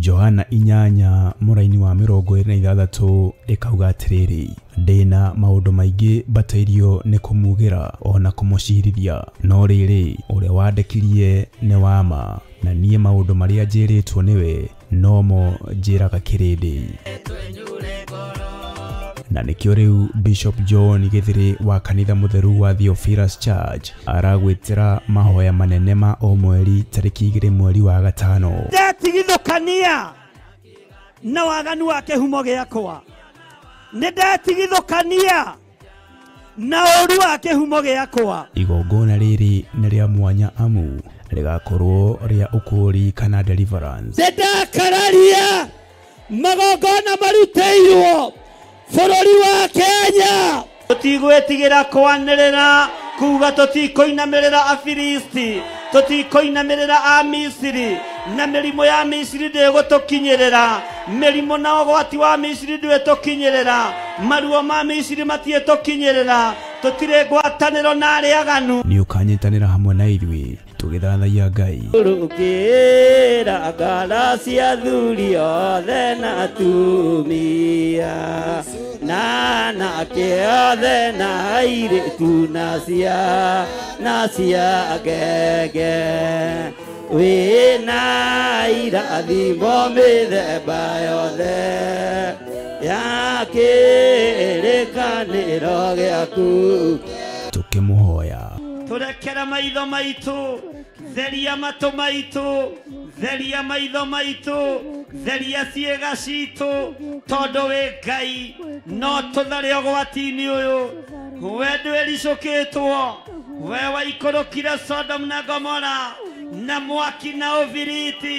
Johana 8 mũraini wa 26 ĩkauga atĩrĩrĩ, ndĩna maũndũ maingĩ mbatairio nĩ kũmugĩra ona kũmũcirithia, no rĩrĩ ũrĩa wandekirie nĩ wa ma, na niĩ maũndũ marĩa njĩrĩtwo nĩwe nomo njĩraga kĩrĩndĩ. Na nĩkĩo rĩu Bishop John Githiri wa kanitha mũtheru wa Theophilus Church aragwĩtĩra mahoya manene ma o mweri tarĩki 2 mweri wa 5. Ndetigithũkania na waganu wa kĩhumo gĩakwa, nĩ ndetigithũkania na ũru wa kĩhumo gĩakwa. Igongona rĩrĩ nĩ rĩa mwanya amu rĩgakorwo rĩa ũkũũri kana deliverance. Nĩndakararia magongona marutĩirwo bũrũri wa Kenya. Tũtigwĩtigĩra kwanĩrĩra kuga tũtikũinamĩrĩra Afilisti, tũtikũinamĩrĩra Amisiri, na mĩrimũ ya Misiri ndĩgũtũkinyĩrĩra, mĩrimũ na ũgwati wa Misiri ndwĩtũkinyĩrĩra, maruo ma Misiri matiĩtũkinyĩrĩra, tũtirĩ ngwatanĩro na arĩa aganu. Nĩ ũkanyitanĩra hamwe na ithuĩ tũgĩthathaiya Ngai. Rũkĩra ngara cia athuri othe na atumia, na anake othe na airĩtu na cia ngenge, wĩna irathimo mĩthemba yothe ya kĩrĩkanĩro gĩaku. Tũkĩmũhoya tũrekere maitho maitũ, theria matũ maitũ, theria maitho maitũ, theria ciĩga citũ, tondũ wĩ Ngai no tũthare ũgwati-inĩ ũyũ. We ndwĩricũkĩtwo, we waikũrũkire Sodom na Gomora na mwaki na ũbiriti.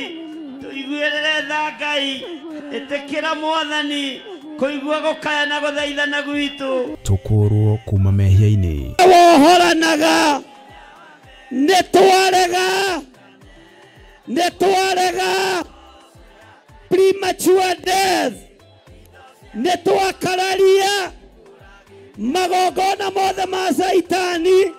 Tũiguĩrĩre tha Ngai, ĩtĩkĩra Mwathani kũigua gũkaya na gũthaithana gwitũ. Tũkũrwo kuma mehia-inĩ. Wohoranaga nĩ twarega, nĩ twarega premature death, nĩ twakararia magongona mothe ma Caitani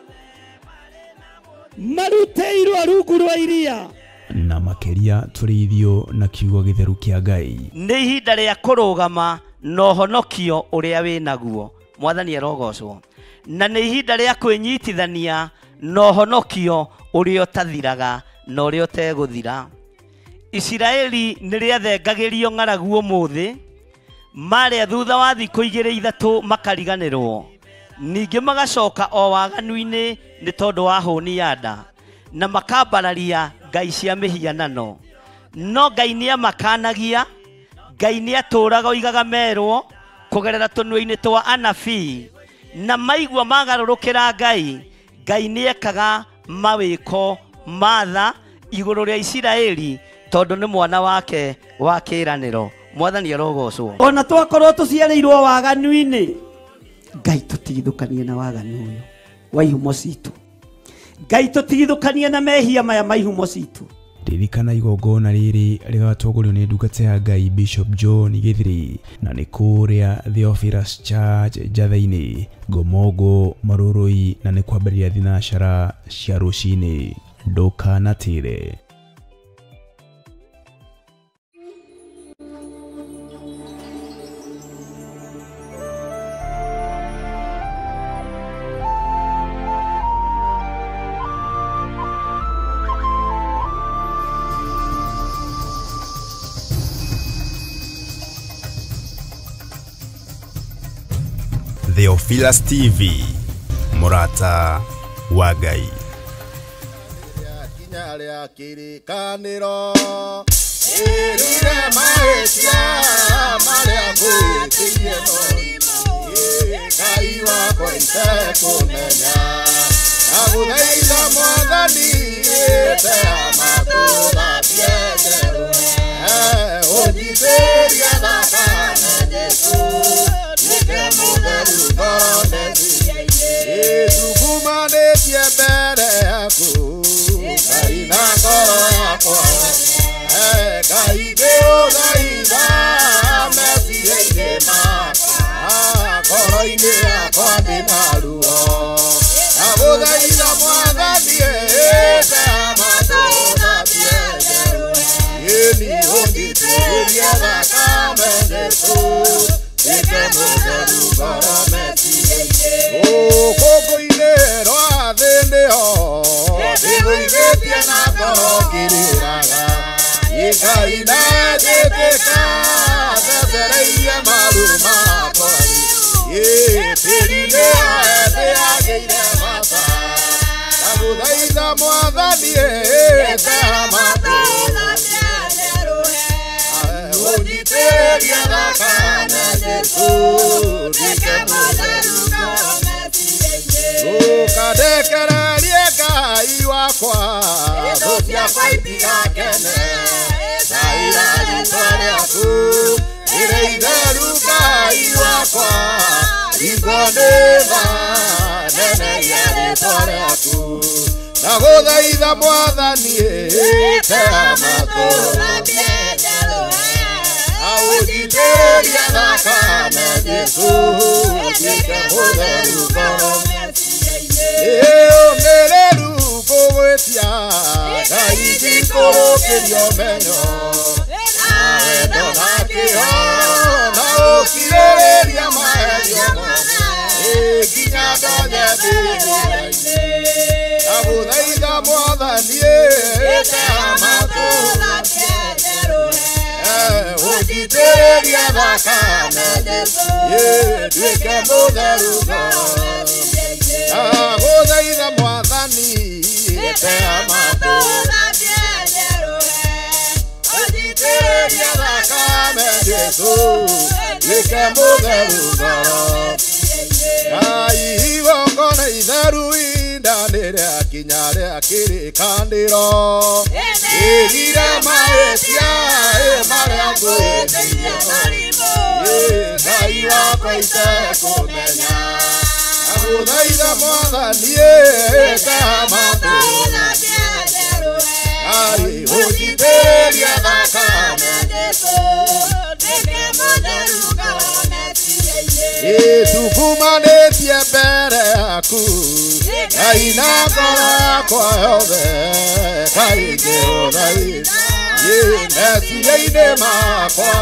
marutĩirwo rungu rwa iria. Na makĩria tũrĩithio na kiugo gĩtheru kĩa Ngai. Nĩ ihinda rĩa kũrũgama na ũhonokio ũrĩa wĩnaguo, Mwathani arogocwo. Na nĩ ihinda rĩa kwĩnyitithania na ũhonokio ũrĩa ũtathiraga na ũrĩa ũtegũthira. Isiraeli nĩ rĩathengagĩrio ng'aragu ũmũthĩ, marĩa thutha wa thikũ 2 3 makariganĩrwo, ningĩ magacoka o waganu-inĩ nĩ tondũ wa hũni ya nda, na makambararia ngai cia mĩhianano. No Ngai nĩamakanagia, Ngai nĩatũraga oigaga merwo kũgerera tũnua-inĩ twa anabii, na maigua magarũrũkĩra Ngai, Ngai nĩekaga mawĩko ma tha igũrũ rĩa Isiraeli tondũ nĩ mwana wake wa kĩĩranĩro. Mwathani arogocwo. Ona twakorwo tũciarĩirwo waganu-inĩ, Ngai tũtigithũkanie na waganu ũyũ wa ihumo citũ. Ngai tũtigithũkanie na mehia maya ma ihumo citũ. Ririkana igongona rĩrĩ rĩgatongorio nĩ ndungata ya Ngai Bishop John Githiri, na nĩ kũrĩa Theophilus Church Njatheinĩ, Ngomongo, Marurui, na nĩ kwambĩrĩria thinacara cia rũcinĩ. Ndũkanatĩre. Theophilus TV, mũrata wa Ngai. Mwathani. thakame Jesũ nduĩke mũtheru ngoro meciria-inĩ. Gũkũ-inĩ rwa thĩ nĩho ndĩgũithĩtie na ngoro ngĩrĩraga Ngai na njĩtĩka thecereirie maru makwa tĩri nĩoe ndĩagĩire bata ndagũthaitha Mwathani ĩta matũ ũnyitĩrĩrie thakame Jesũ nduĩke mũtheru ngoro meciria-inĩ. Ndũkandekererie Ngai wakwa thũ ciakwa itigakene Thaira rĩtwa rĩaku rĩrĩ itheru Ngai wakwa ringwo nĩ tha neneria rĩtwa rĩaku ndagũthaitha Mwathani ĩta matũ ũnjitĩrĩrie thakame Jesũ nduĩke mũtheru ngoro ĩũmĩrĩru ngũgwĩtia Ngai ndikũrũkĩrio menyo na wendo na kĩo na ũkirĩrĩria magerio nginya ndonye mbĩrĩra-inĩ ndagũthaitha Mwathani ĩta matũ ũnjitĩrĩrie thakame Jesũ nduĩke mũtheru ngoro ndagũthaitha Mwathani ĩta matũ ũnjitĩrĩrie thakame Jesũ nduĩke mũtheru ngoro Ngai igongona itheru inda nĩrĩakinya rĩa kĩrĩkanĩro ĩrire mahĩtia marĩa ngwĩtĩirie Ngai wakwa itekũmenya ndagũthaitha Mwathani ĩta matũ Ngai ũnjitĩrĩrie thakame Ĩtukumanĩtie mbere yaku Ngai na ngoro yakwa yothe Ngai ngĩũthaitha meciria-inĩ makwa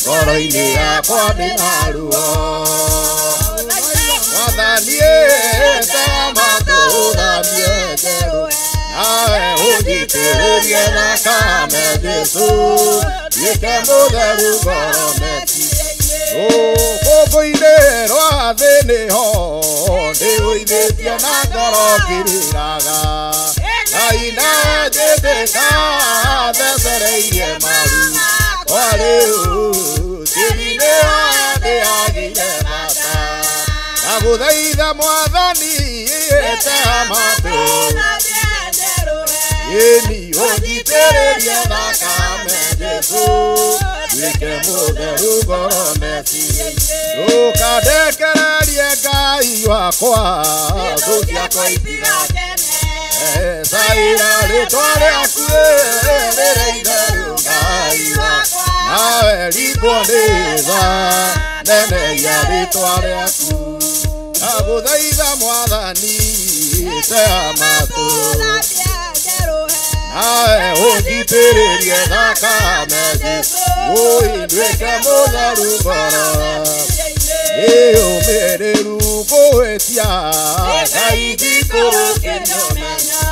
ngoro-inĩ yakwa ndĩna ruo Mwathani ĩta matũ thambie njerũ nawe ũnjitĩrĩrie thakame Jesũ nduĩke mũtheru ngoro meciria-inĩ. Gũkũ-inĩ rwa thĩ nĩho ndĩgũithĩtie na ngoro ngĩrĩraga Ngai na njĩtĩka thecereirie maru kwa rĩu tĩri nĩoe ndĩagĩire bata ndagũthaitha Mwathani ĩta matũ ĩni ũnjitĩrĩrie thakame Jesũ nduĩke mũtheru ngoro meciria-inĩ. Ndũkandekererie Ngai wakwa thũ ciakwa itigakene thaira rĩtwa rĩaku rĩrĩ itheru Ngai wakwa nawe ringwo nĩ tha neneria rĩtwa rĩaku ndagũthaitha Mwathani ĩta matũ nawe ũnjitĩrĩrie thakame Jesũ nduĩke mũtheru ngoro ĩũmĩrĩru ngũĩtia Ngai ndikũrũkĩrio menyo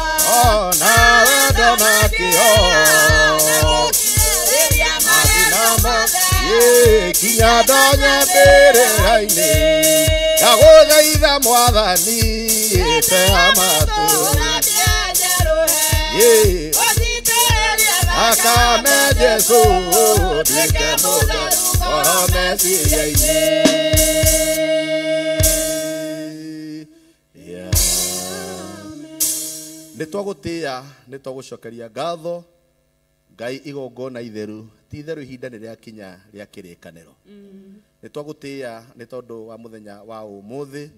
na wendo na kĩo nginya ndonye mbĩrĩra-inĩ ndagũthaitha Mwathani ĩta matũ thakame Jesũ nduĩke mũtheru ngoro meciria-inĩ. Nĩ twagũtĩĩa nĩ twagũcokeria ngatho Ngai igongona itheru ti itheru ihinda nĩ rĩakinya rĩa kĩrĩkanĩro nĩ twagũtĩĩa nĩ tondũ wa mũthenya wa ũmũthĩ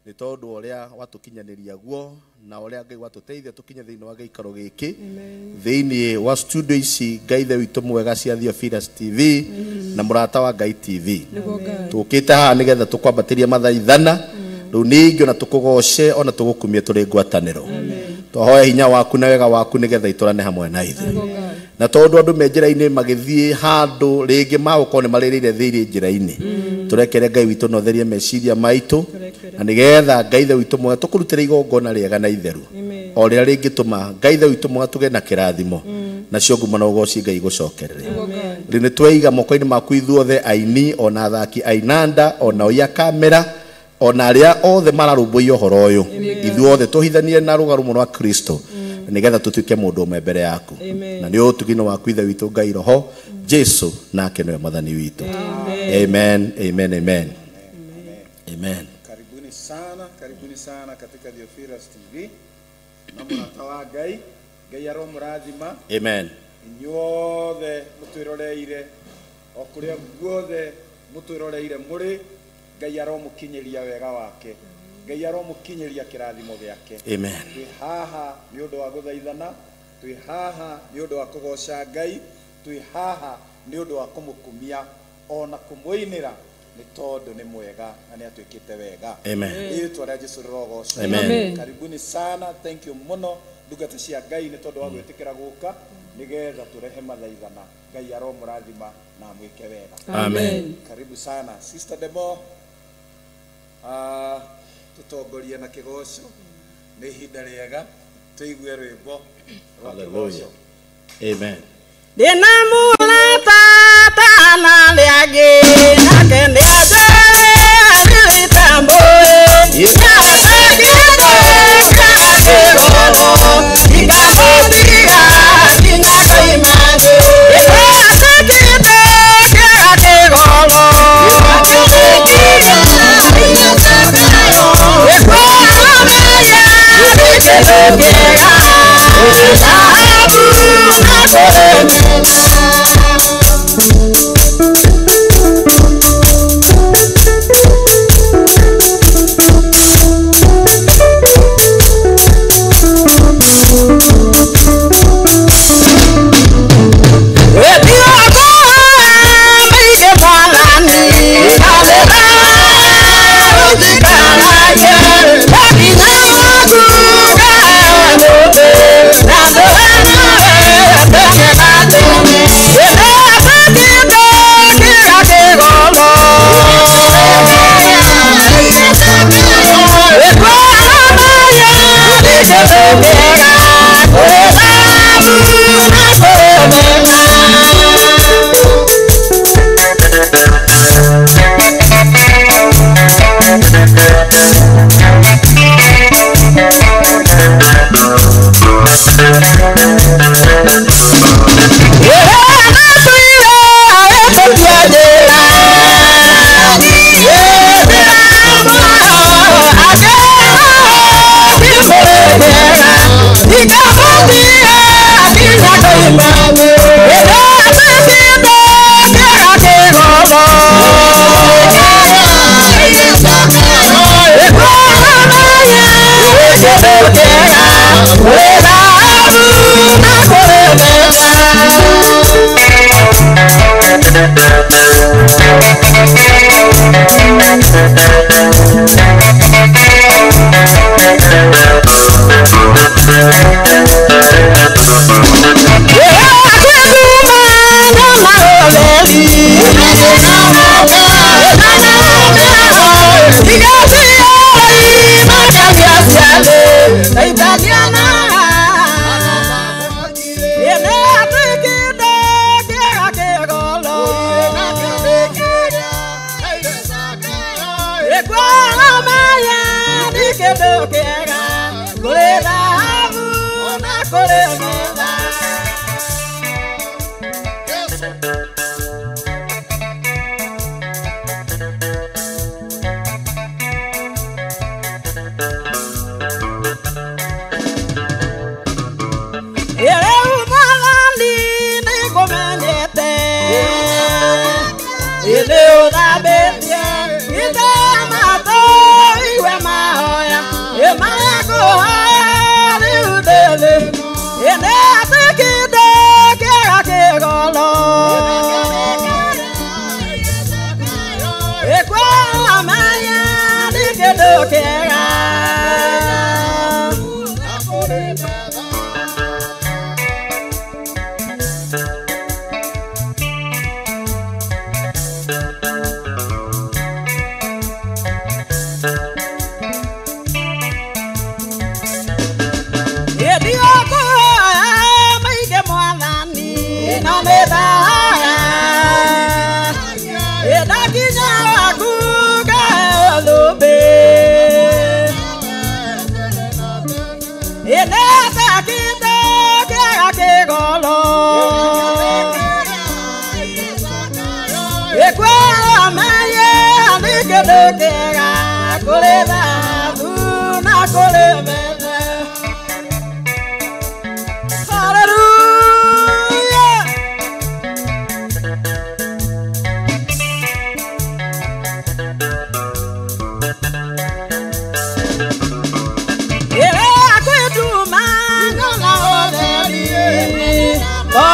nĩ tondũ ũrĩa watũkinyanĩria guo na ũrĩa Ngai watũteithia tũkinye thĩinĩ wa gĩikaro gĩkĩ thĩinĩ wa studio ici Ngai ithe witũ mwega cia Theophilus TV na mũrata wa Ngai TV tũkĩte haha nĩgetha tũkwambatĩrie mathaithana rĩu ningĩ ona tũkũgoce ona tũgũkumie tũrĩ ngwatanĩro. Twahoya hinya waku na wega waku nigetha iturane hamwe na ithuĩ. Na tondu andu me njĩra-inĩ magĩthiĩ handũ rĩngĩ magũkorwo nĩ marĩrĩire thĩirĩ njĩra-inĩ, tũrekere Ngai witũ na ũtherie meciria maitũ, na nĩgetha Ngai ithe witũ mwega tũkũrutĩre igongona rĩega na itheru o rĩrĩa rĩngĩtũma Ngai ithe witũ mwega tũgĩe na kĩrathimo, nacio ngumo na ũgoci Ngai igũcokerere. Rĩu nĩ tweiga moko-inĩ maku ithuothe aini ona athaki ainanda ona oia kamera ona arĩa othe mararũmbũiya ũhoro ũyũ, ithuothe tũhithanie na rũgarũ rwa Kristo nigetha tutuike mundu umwe mbere yaku. Na ni utugino waku ithe witu Ngai roho Jesu nake niwe mwathani witu. Amen, amen, amen, amen. Karibuni sana, karibuni sana katika Theophilus TV na mũrata wa Ngai. Ngai aromũrathima. Amen. Inyuothe mũtwĩroreire o kũrĩa guothe mũtwĩroreire mũrĩ, Ngai aromũkinyĩria wega wake, Ngai aromũkinyĩria kĩrathimo gĩake. Amen. Twĩ haha nĩ ũndũ wa gũthaithana, twĩ haha nĩ ũndũ wa kũgoca Ngai, twĩ haha nĩ ũndũ wa kũmũkumia ona kũmũinĩra, nĩ tondũ nĩ mwega na nĩ atwĩkĩte wega. Amen. Rĩtwa rĩa Jesũ rĩrogocwo. Amen. Karibuni sana, thank you mũno ndungata cia Ngai nĩ tondũ wa gwĩtĩkĩra gũka nĩgetha tũrehe mathaithana. Ngai aromũrathima na amwĩke wega. Amen. Karibu sana Sister Debo, tutongorie na kigoco. Nĩ ihinda rĩega tũigue rwĩmbo rwa kigoco. Amen. Ndĩna mũrata tana rĩangĩ nake nĩanjĩrĩte mbũĩ ikamũtiga nginya koima thĩ. Ĩtwatĩkĩte kĩga kĩgoro Amen.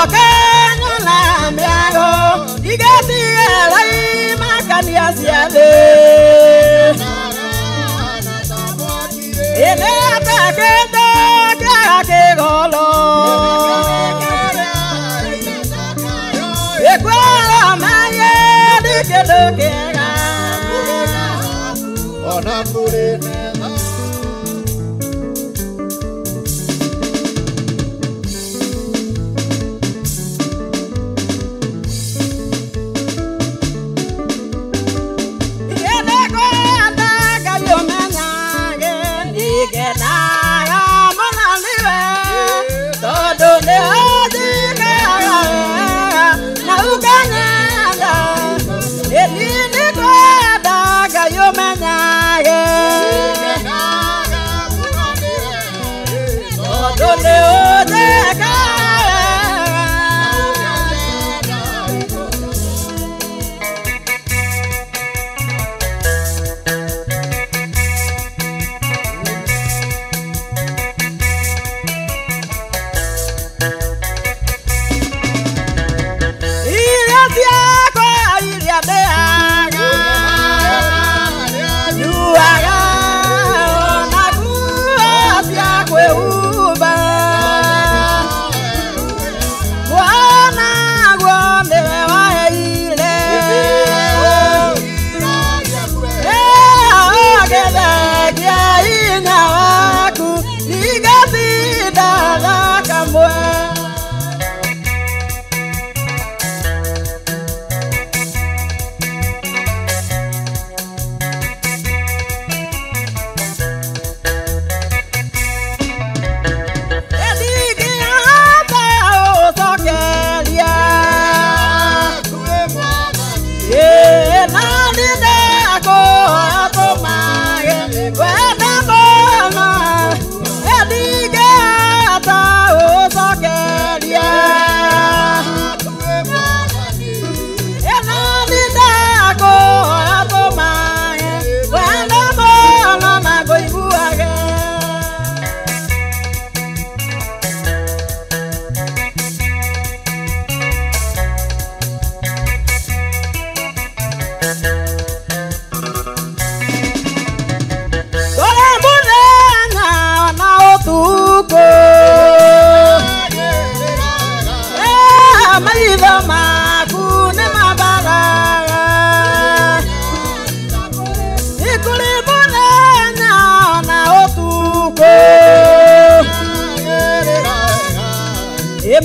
Coca na miago Igatigera imakania ciathĩ Ĩnĩ atakĩte kĩaga kĩgolo Ĩkwara maye nĩ kĩndũ kĩega Ona kũrĩ metha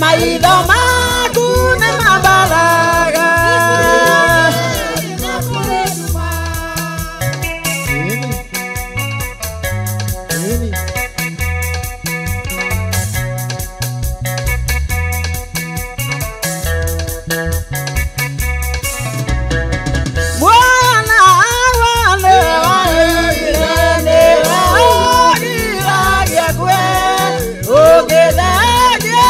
Maitho maku nĩ mabaraga Mwana wane waire nĩ wagiragia kwe ũgĩthengia.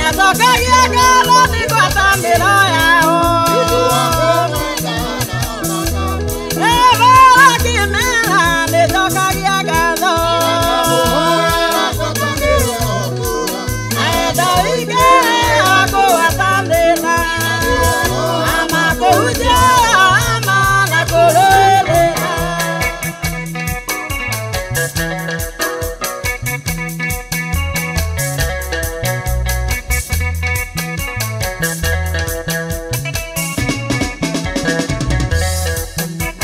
Nĩacokagia ngatho nĩ ngwatanĩro yao. Ĩbora kĩmera nĩnjokagia ngatho. Endo ingĩ kũgwatanĩra ama kũhunjia ama na kũrũĩrĩra.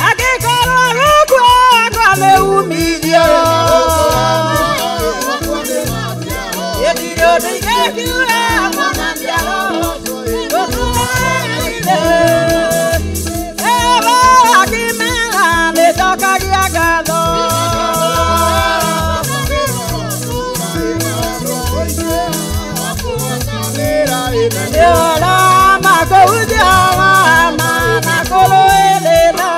Angĩkorwo gũkua wakwa nĩ umithio, gĩtirĩ ũndũ ingĩkiuga mwathani arogũtũũrĩte. Ĩbora kĩmera nĩnjokagia ngatho. Nĩ ũhoro wa kũhunjia ma na kũrũĩrĩra.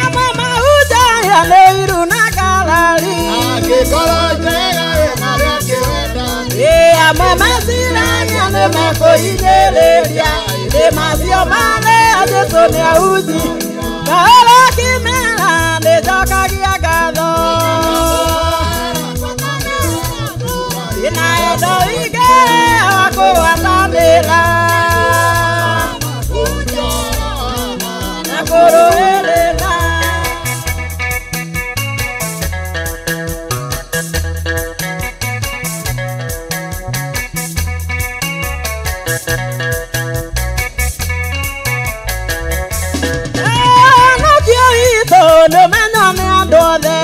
Amwe mahunjagia nĩ ũiru na ngarari. Ĩ amwe maciragia nĩ mekũhinyĩrĩria. Ĩ macio marĩa Jesũ nĩahunji. Kahora kĩmera nĩnjokagia ngatho. Ĩna endo ingĩ wa kũgwatanĩra na kũrũĩrĩra. Nokio witũ nĩũmenywo nĩ andũ othe.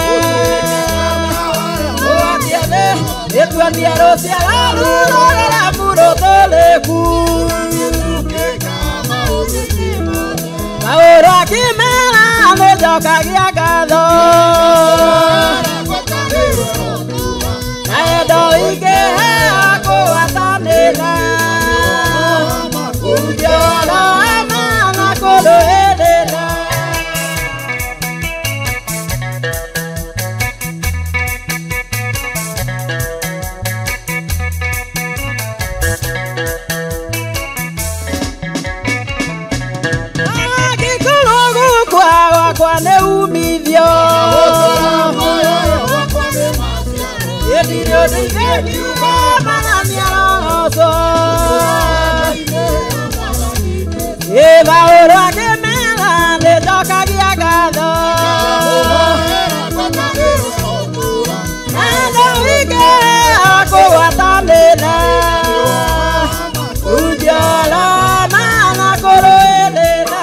Nĩtuonie rũciaro rũrũrĩra mũrũtũrĩku. Maũndũ akĩmera nĩnjokagia ngatho. Na endo ingĩ kũgwatanĩra. Kũhunjia ũhoro wa ma na kũrũĩrĩra. Angĩkorwo gũkua gwakwa nĩ umithio, gĩtirĩ ũndũ ingĩkiuga mwathani arogocwo. Ĩ maũndũ akĩmera nĩnjokagia ngatho. Na endo ingĩ kũgwatanĩra. Kũhunjia ũhoro wa ma na kũrũĩrĩra.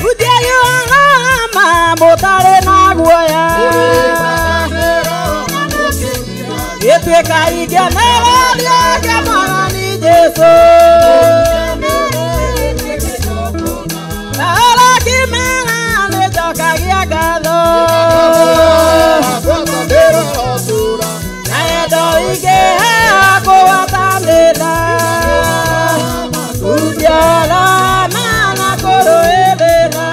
Hunjiai ũhoro wa ma mũtarĩ na guoya. Gĩtuĩka ingĩonereria kĩa Mwathani Jesũ. Kahora kĩmera nĩnjokagia ngatho. Na endo ingĩ kũgwatanĩra. Kũhunjia ũhoro wa ma na kũrũĩrĩra.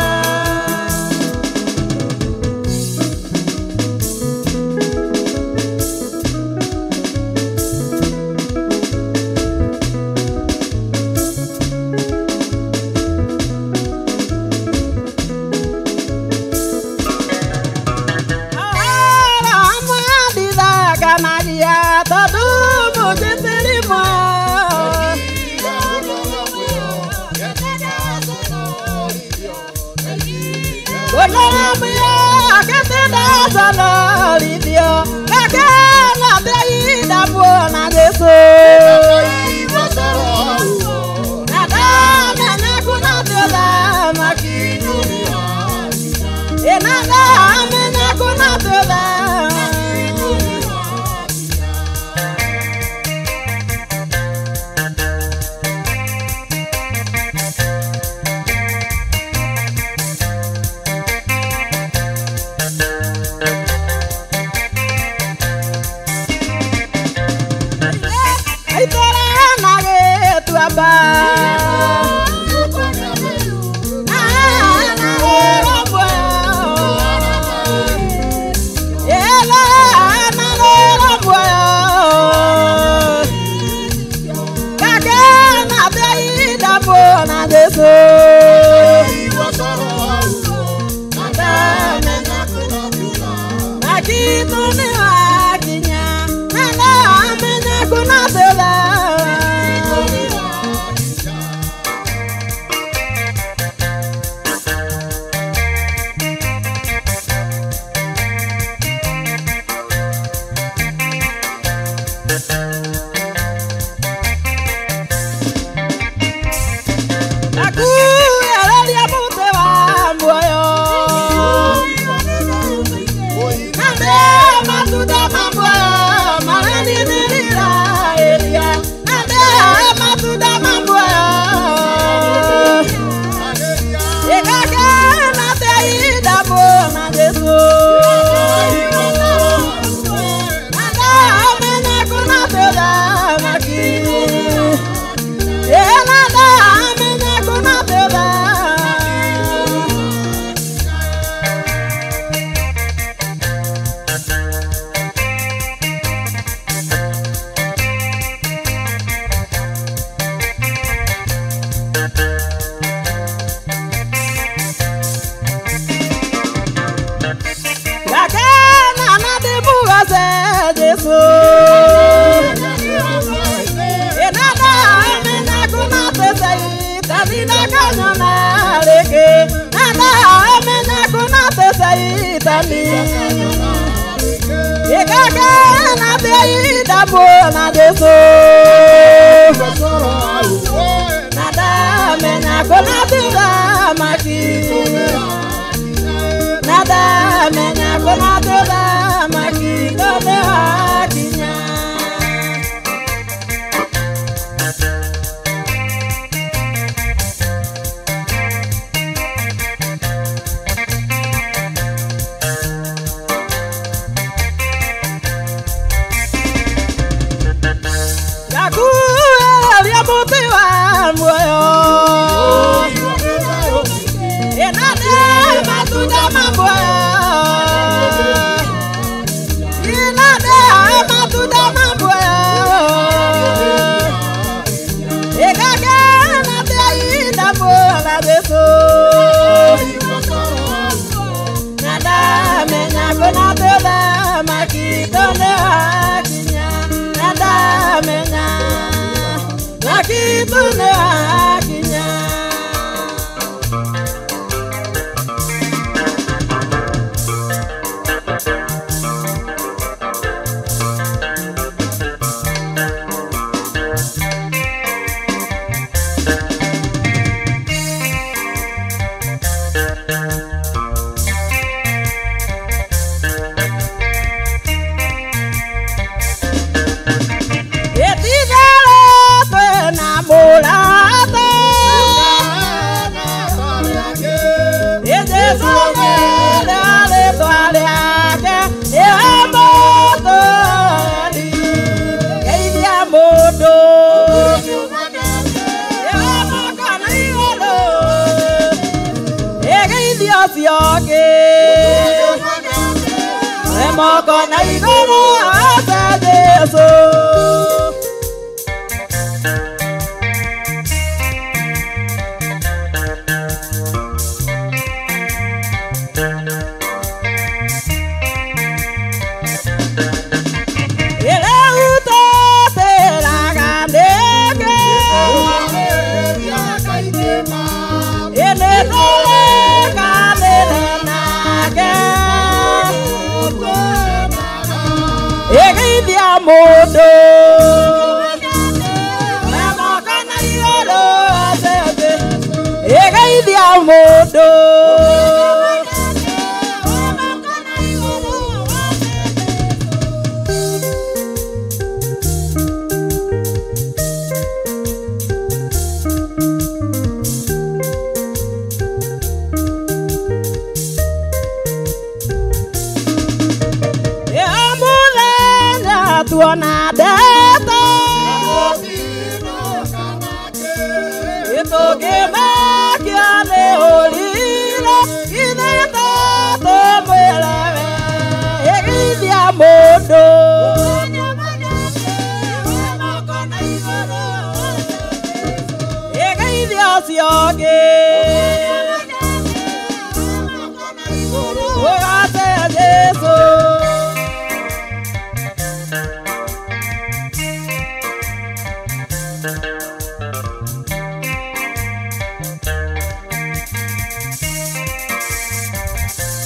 Itoge makiane olile.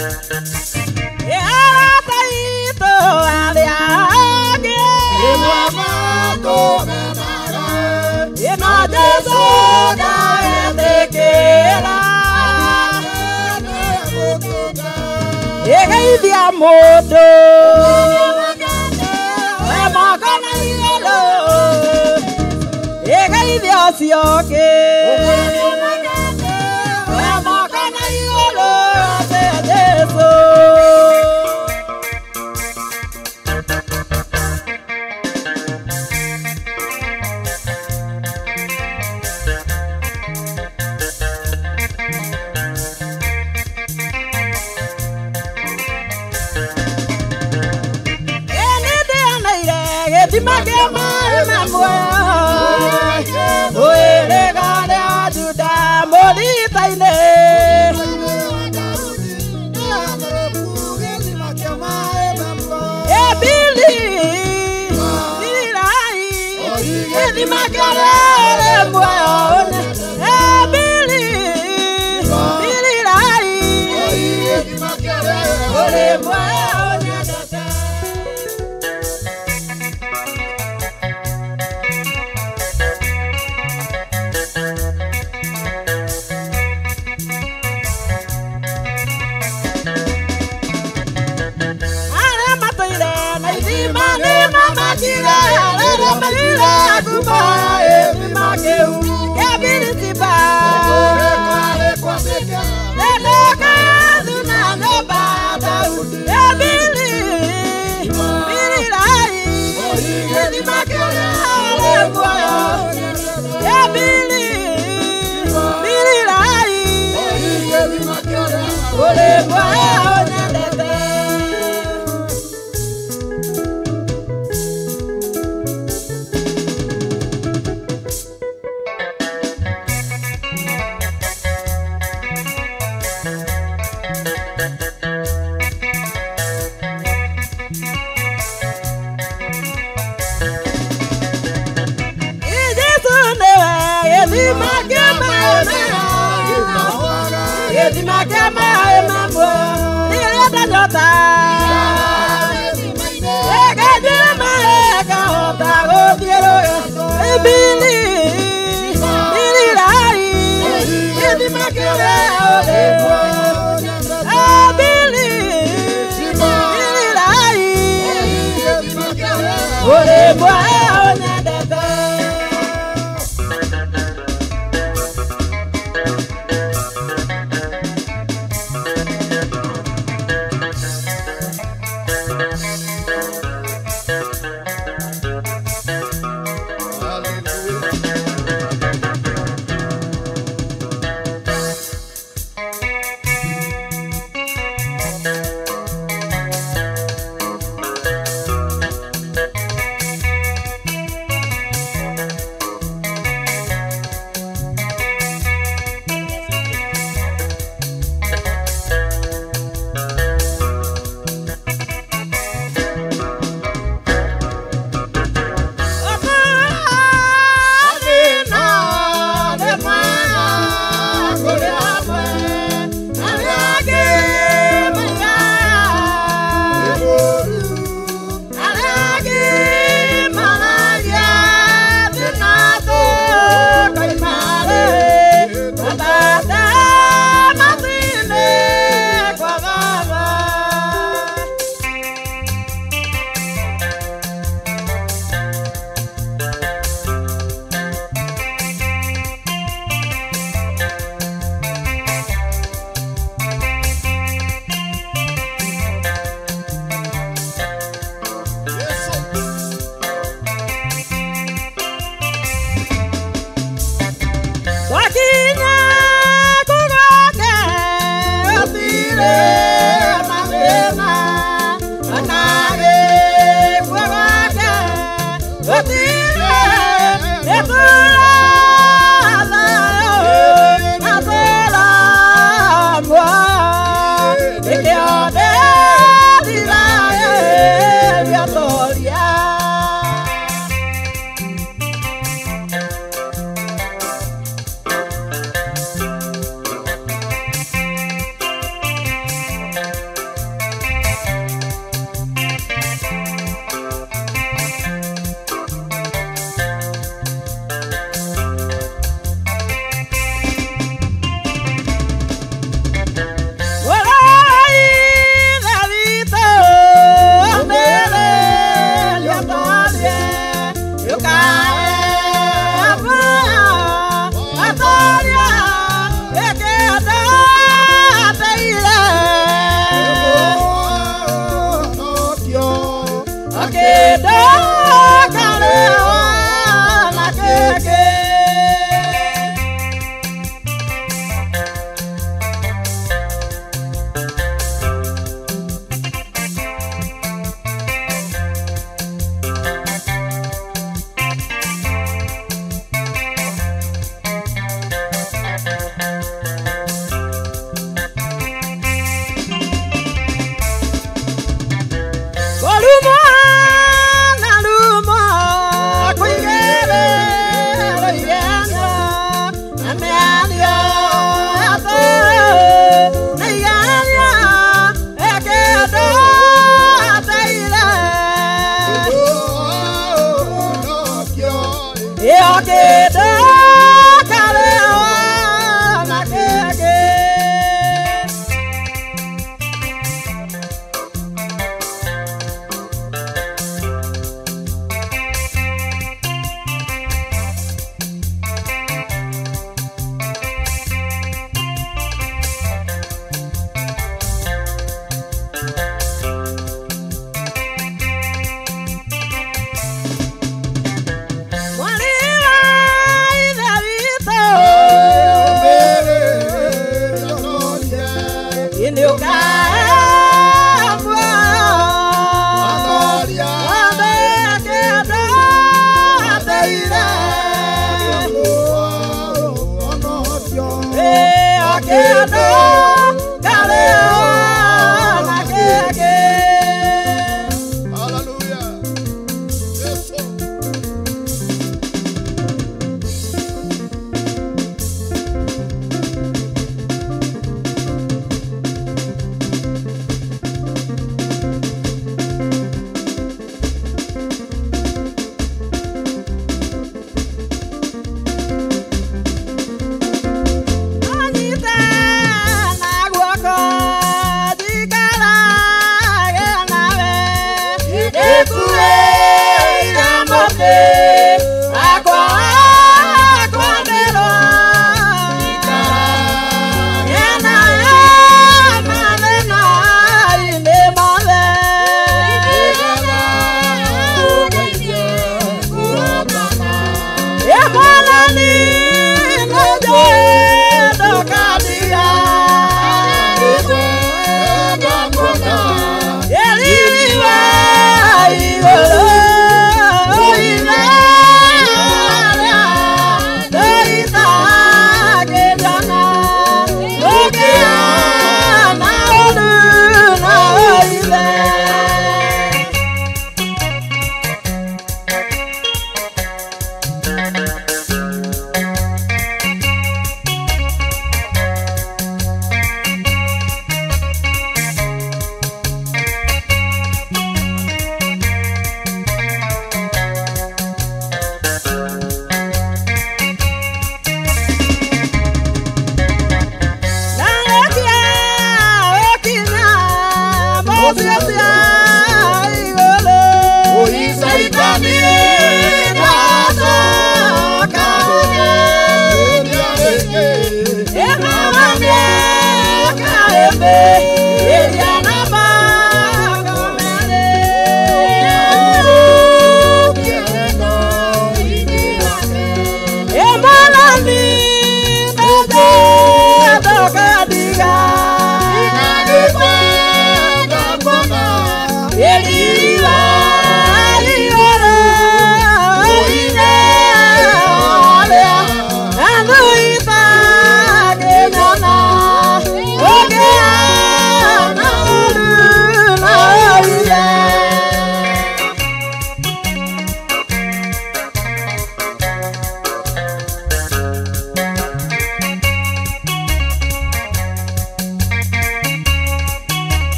Hallelujah.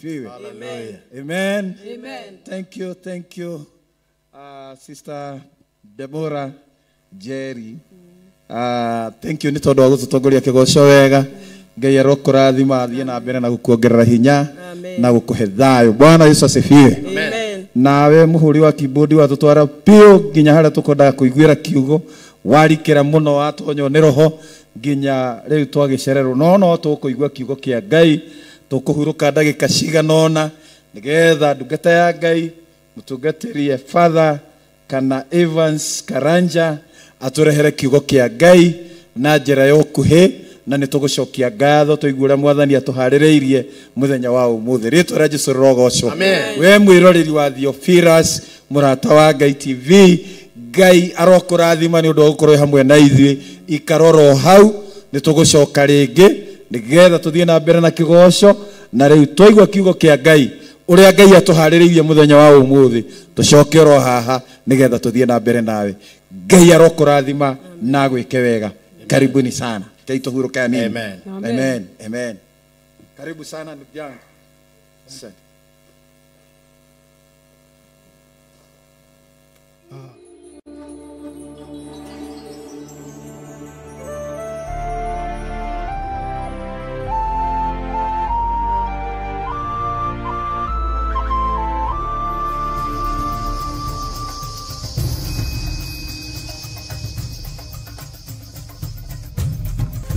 Hallelujah. Amen. Amen. Thank you, Sister Deborah Jerry. Thank you nĩ tondũ wa gũtũtongoria kĩgoco wega. Ngai arokũrathima athiĩ na mbere na gũkuongerera hinya na gũkũhe thayũ. Bwana Yesu asifiwe. Amen. Nawe mũhũri wa keyboard watũtwara piũ nginya harĩa tũkwendaga kũiguĩra kiugo, warikĩra mũno watonywo nĩ roho nginya rĩu twagĩcererwo, no tũkũigua kiugo kĩa Ngai. Tũkũhurũka ndagĩka cigana ũna nĩgetha ndungata ya Ngai mũtungatĩri Father kana Evans Karanja atũrehere kiugo kĩa Ngai na njĩra ya ũkuhĩ, na nĩ tũgũcokia ngatho tũigue ũrĩa Mwathani atũharĩrĩirie mũthenya wa ũmũthĩ. Rĩtwa rĩa Jesũ rĩrogocwo. We mwĩroreri wa Theophilus mũrata wa Ngai TV, Ngai arokũrathima nĩ ũndũ wa gũkorwo hamwe na ithuĩ. Ikaroro hau nĩ tũgũcoka rĩngĩ nĩgetha tũthiĩ na mbere na kĩgoco, na rĩu twaigua kiugo kĩa Ngai ũrĩa Ngai atũharĩrĩirie mũthenya wa ũmũthĩ, tũcoke oro haha nĩgetha tũthiĩ na mbere nawe. Ngai arokũrathima na agwĩke wega. Karibuni sana. Ngai tũhurũke nini. Amen. Amen. Amen. Karibu sana ndugu yangu. Asante.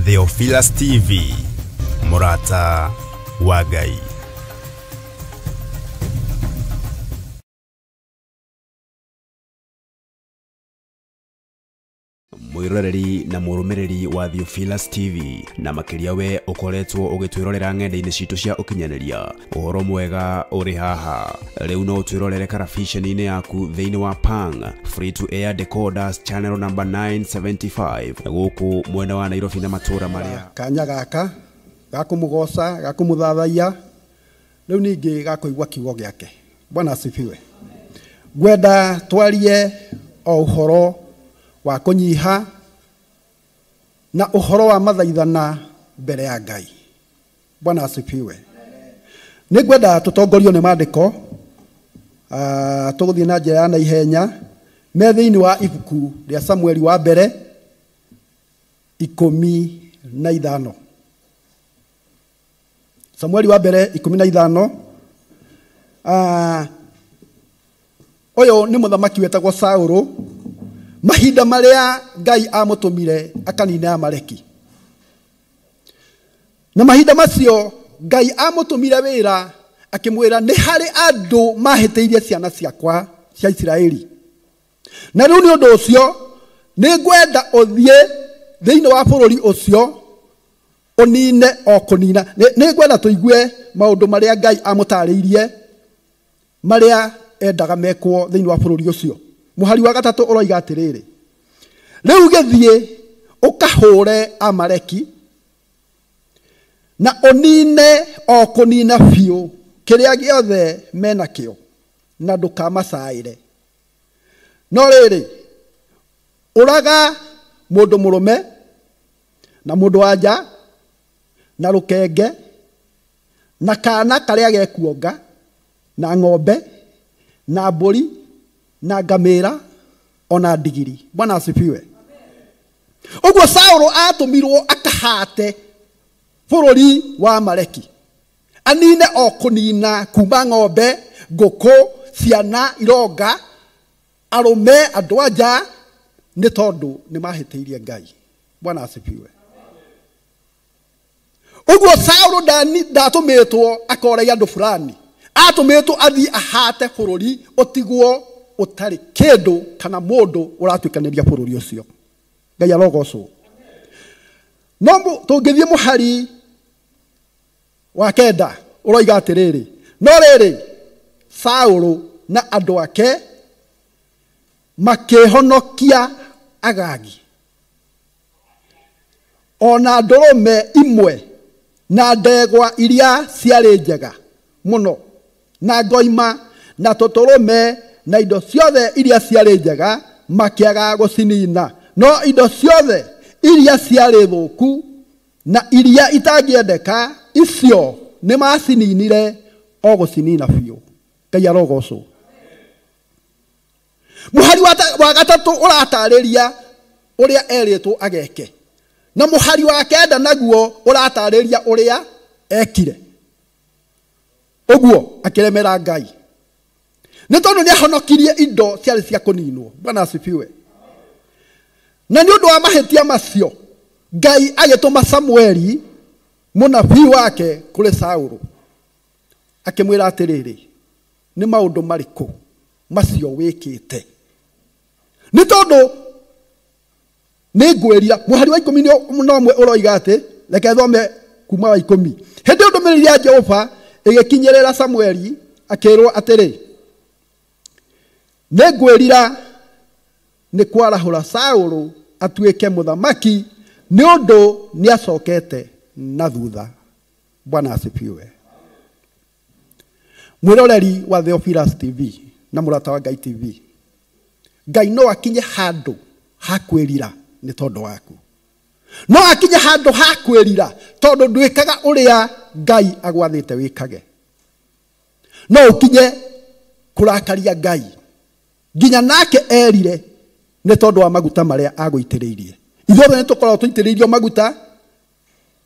Theophilus TV, mũrata wa Ngai. Mwiroreri na mũrũmĩrĩri wa Theophilus TV, na makĩria we ũkoretwo ũgĩtwĩrorera ng'enda-inĩ citũ cia ũkinyanĩria, ũhoro mwega ũrĩ haha. Rĩu no ũtwĩrorere karabiceni-inĩ yaku thĩinĩ wa Pang Free to Air Decoders channel number 975 gũkũ mwena wa Nairobi na matũũra marĩa kanya gaka gakũmũgoca gakũmũthathaiya rĩu ningĩ gakũigua kiugo gĩake. Bwana asifiwe. Ngwenda twarie o ũhoro wa kũnyiha na ũhoro wa mathaithana mbere ya Ngai. Bwana asifiwe. Nĩ ngwenda tũtongorio nĩ maandĩko, tũgũthiĩ na njĩra ya naihenya me thĩinĩ wa ibuku rĩa Samueli wa mbere 15. Samueli wa mbere 15. Ũyũ nĩ mũthamaki wetagwo Saũlũ. Mahinda marĩa Ngai amũtũmire akanine Amaleki. Na mahinda macio Ngai amũtũmire wĩra akĩmwĩra nĩ harĩ andũ mahĩtĩirie ciana ciakwa cia Isiraeli. Na rĩu nĩ ũndũ ũcio nĩ ngwenda ũthiĩ thĩinĩ wa bũrũri ũcio ũnine o kũnina. Nĩ ngwenda tũigue maũndũ marĩa Ngai amũtarĩirie marĩa endaga mekwo thĩinĩ wa bũrũri ũcio. Mũhari wa gatatũ ũroiga atĩrĩrĩ, rĩu gĩthiĩ ũkahũre Amaleki na ũnine o kũnina biũ kĩrĩa gĩothe menakĩo na ndũkamacaĩre. No rĩrĩ, ũraga mũndũ mũrũme na mũndũ wa nja na rũkenge na kana karĩa gekuonga na ng'ombe na mbũri na ngamĩra ona ndigiri. Bwana asifiwe. Ũguo Saũlũ atũmirwo akahate bũrũri wa Amaleki, anine o kũnina kuma ng'ombe, ngũkũ, ciana ironga, arũme, andũ a nja Nĩ tondũ nĩ mahĩtĩirie Ngai. Bwana asifiwe. Ũguo Saũlũ ndatũmĩtwo akoragia andũ fulani, atũmĩtwo athiĩ ahate bũrũri ũtigwo ũtarĩ kĩndũ kana mũndũ ũratuĩkanĩria bũrũri ũcio. Ngai arogocwo. No tũngĩthiĩ mũhari wa 9 ũroiga atĩrĩrĩ, no rĩrĩ Saũlũ na andũ ake makĩhonokia Agagi ona ndũrũme imwe na ndegwa iria ciarĩ njega mũno na ngoima na tũtũrũme na indo ciothe iria ciarĩ njega makĩaga gũcinina, no indo ciothe iria ciarĩ thũku na iria itangĩendeka icio nĩ macininire o gũcinina biũ. Ngai arogocwo. Mũhari wa 3 ũratarĩria ũrĩa erĩtwo ageke, na mũhari wa 9 naguo ũratarĩria ũrĩa ekire. Ũguo akĩremera Ngai nĩ tondũ nĩ ahonokirie indo ciarĩ cia kũninwo. Bwana asifiwe. Na nĩ ũndũ wa mahĩtia macio Ngai agĩtũma Samueli mũnabii wake kũrĩ Saũlũ akĩmwĩra atĩrĩrĩ, nĩ maũndũ marĩkũ macio wĩkĩte? Nĩ tondũ nĩ ngwĩrira. Mũhari wa 11 ũroiga atĩ, reke thome kuma wa 10. Hĩndĩ ĩyo ndũmĩrĩri ya Jehova ĩgĩkinyĩrĩra Samueli akĩrwo atĩrĩ, nĩ ngwĩrira nĩ kwarahũra Saũlũ atuĩke mũthamaki nĩ ũndũ nĩacokete na thutha. Bwana asifiwe. Mwĩroreri wa Theophilus TV na mũrata wa Ngai TV, Ngai no akinye handũ ha kwĩrira nĩ tondũ waku. No akinye handũ ha kwĩrira tondũ ndwĩkaga ũrĩa Ngai agwathĩte wĩkage. No ũkinye kũrakaria Ngai nginya nake erire nĩ tondũ wa maguta marĩa agũitĩrĩirie. Ithuothe nĩ tũkoragwo tũitĩrĩirio maguta,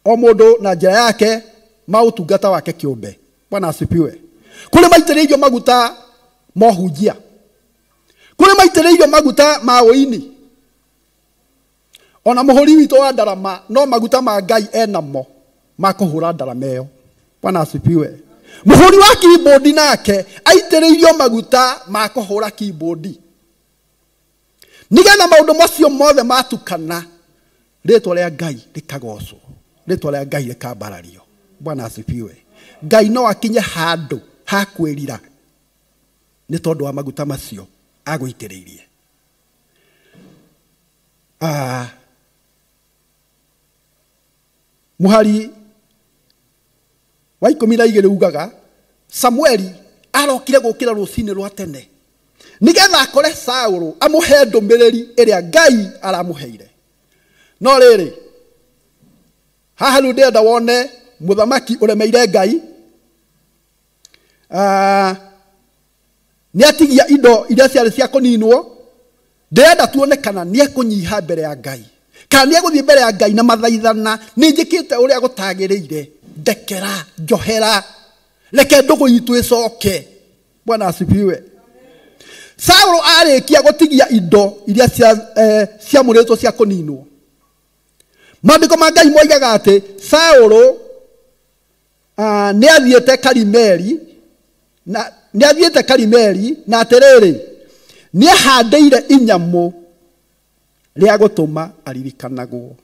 o mũndũ na njĩra yake ma ũtungata wake kĩũmbe. Bwana asifiwe. Kũrĩ maitĩrĩirio maguta ma ũhunjia, kũrĩ maitĩrĩirio maguta ma ũini, ona mũhũri witũ wa ndarama no maguta ma Ngai enamo ma kũhũra ndarama ĩyo. Bwana asifiwe. Mũhũri wa keyboard nake aitĩrĩirio maguta ma kũhũra keyboard, nĩgetha maũndũ macio mothe matukana rĩtwa rĩa Ngai rĩkagocwo, rĩtwa rĩa Ngai rĩkambarario. Bwana asifiwe. Ngai no akinye handũ ha kwĩrira nĩ tondũ wa maguta macio agũitĩrĩirie. Mũhari wa 12 ugaga Samueli arokire gũkĩra rũcinĩ rwa tene nĩgetha akore Saũlũ amũhe ndũmĩrĩri ĩrĩa Ngai aramũheire. No rĩrĩ, haha rĩu ndĩrenda wone mũthamaki ũremeire Ngai. Nĩ atigia indo iria ciarĩ cia kũninwo. Ndĩrenda tuone kana nĩ ekũnyiha mbere ya Ngai, kana nĩ egũthiĩ mbere ya Ngai na mathaithana, nĩ njĩkĩte ũrĩa gũtagĩrĩire, ndekera, njohera, reke ndũgũ itũ ĩcoke. Bwana asifiwe. Saũlũ arĩkia gũtigia indo iria ciamũrĩtwo cia kũninwo, maandĩko ma Ngai moigaga atĩ Saũlũ nĩ athiĩte Karimeli, na nĩ athiĩte Karimeli, na atĩrĩrĩ nĩ ahandĩire inyamũ rĩa gũtũma aririkanagwo.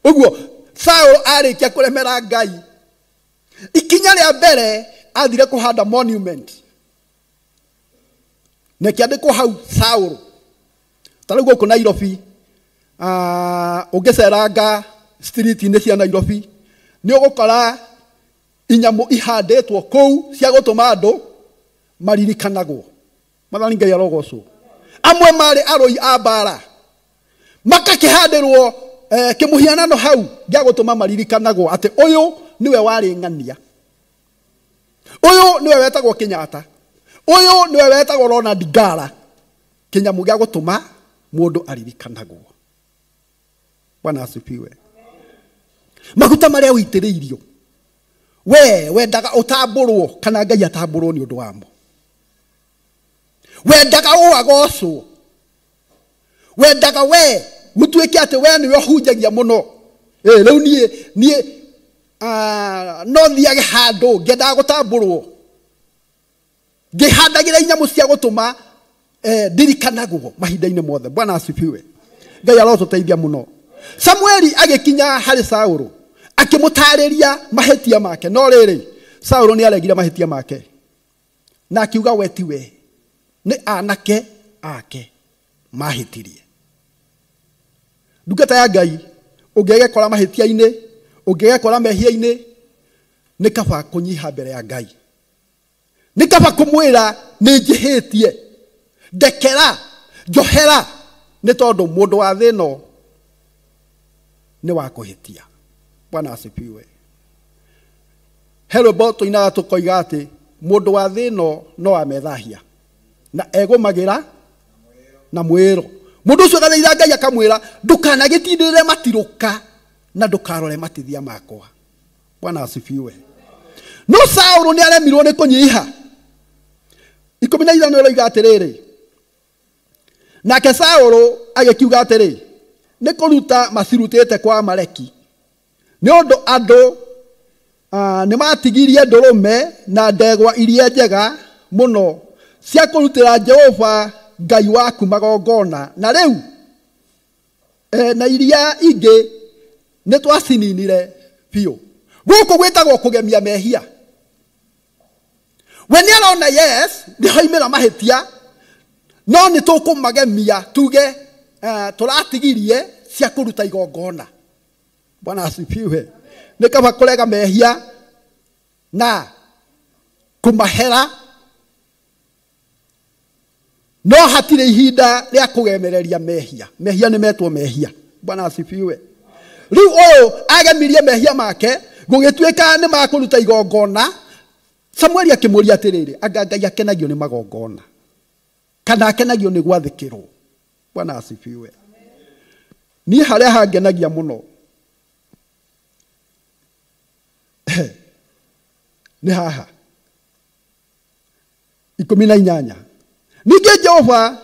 Ũguo Saũlũ arĩkia kũremera Ngai, ikinya rĩa mbere athire kũhanda monument na kĩandĩkwo hau Saũlũ. Ta rĩu gũkũ Nairobi, ũngĩceranga street-inĩ cia Nairobi nĩ ũgũkora inyamũ ihandĩtwo kũu cia gũtũma andũ maririkanagwo. Mwathani Ngai arogocwo. Amwe marĩ arũi a mbara makakĩhandĩrwo kĩmũhianano hau gĩa gũtũma maririkanagwo atĩ ũyũ nĩwe warĩ ng'ania, ũyũ nĩwe wetagwo Kenyatta, ũyũ nĩwe wetagwo Ronald Ngala. Kĩnyamũ gĩa gũtũma mũndũ aririkanagwo. Bwana asifiwe. Maguta marĩa ũitĩrĩirio we wendaga ũtambũrwo kana Ngai atambũrwo nĩ ũndũ wamo, wendaga ũagocwo. Wendaga we gutuike ati we niwe hunjagia muno. Riu nie no thiage handu ngendaga gutamburwo ngihandagira inyamu cia gutuma ndirikanagwo mahinda-inĩ mothe. Bwana asifiwe. Ngai arotũteithia mũno. Samueli agĩkinya harĩ Saũlũ akĩmũtarĩria mahĩtia make, no rĩrĩ Saũlũ nĩ aregire mahĩtia make na akiuga we ti we, nĩ anake ake mahĩtirie. Ndungata ya Ngai, ũngĩgekora mahĩtia-inĩ, ũngĩgekora mehia-inĩ, nĩ kaba kũnyiha mbere ya Ngai, nĩ kaba kũmwĩra nĩ njĩhĩtie, ndekera, njohera, nĩ tondũ mũndũ wa thĩ ĩno nĩ wa kũhĩtia. Bwana asifiwe. He rwĩmbo tũinaga tũkoiga atĩ mũndũ wa thĩ ĩno no amethahia na egũmagĩra na mwĩro. Mũndũ ũcio agathaitha Ngai akamwĩra ndũkanagĩtindĩrĩre matirũka na ndũkarore matithia makwa. Bwana asifiwe. No Saũlũ nĩ aremirwo nĩ kũnyiha. 15 ĩroiga atĩrĩrĩ, nake Saũlũ agĩkiuga atĩrĩ, nĩ kũruta macirutĩte kwa Amaleki, nĩ ũndũ andũ nĩ matigirie ndũrũme na ndegwa iria njega mũno cia kũrutĩra Jehova Ngai waku magongona, na rĩu na iria ingĩ nĩ twacininire biũ. Gũkũ gwĩtagwo kũgemia mehia. We nĩ arona yes nĩ hoimĩra mahĩtia, no nĩ tũkũmagemia tuge tũratigirie cia kũruta igongona. Bwana asifiwe. Nĩ kaba kũrega mehia na kũmahera, no hatirĩ ihinda rĩa kũgemereria mehia. Mehia nĩ metwo mehia. Bwana asifiwe. Rĩu ũyũ agemirie mehia make gũgĩtuĩka nĩ makũruta igongona. Samueli akĩmũria atĩrĩrĩ, anga Ngai akenagio nĩ magongona kana akenagio nĩ gwathĩkĩrwo? Bwana asifiwe. Niĩ harĩa hangenagia mũno nĩ haha 18. Ningĩ Jehova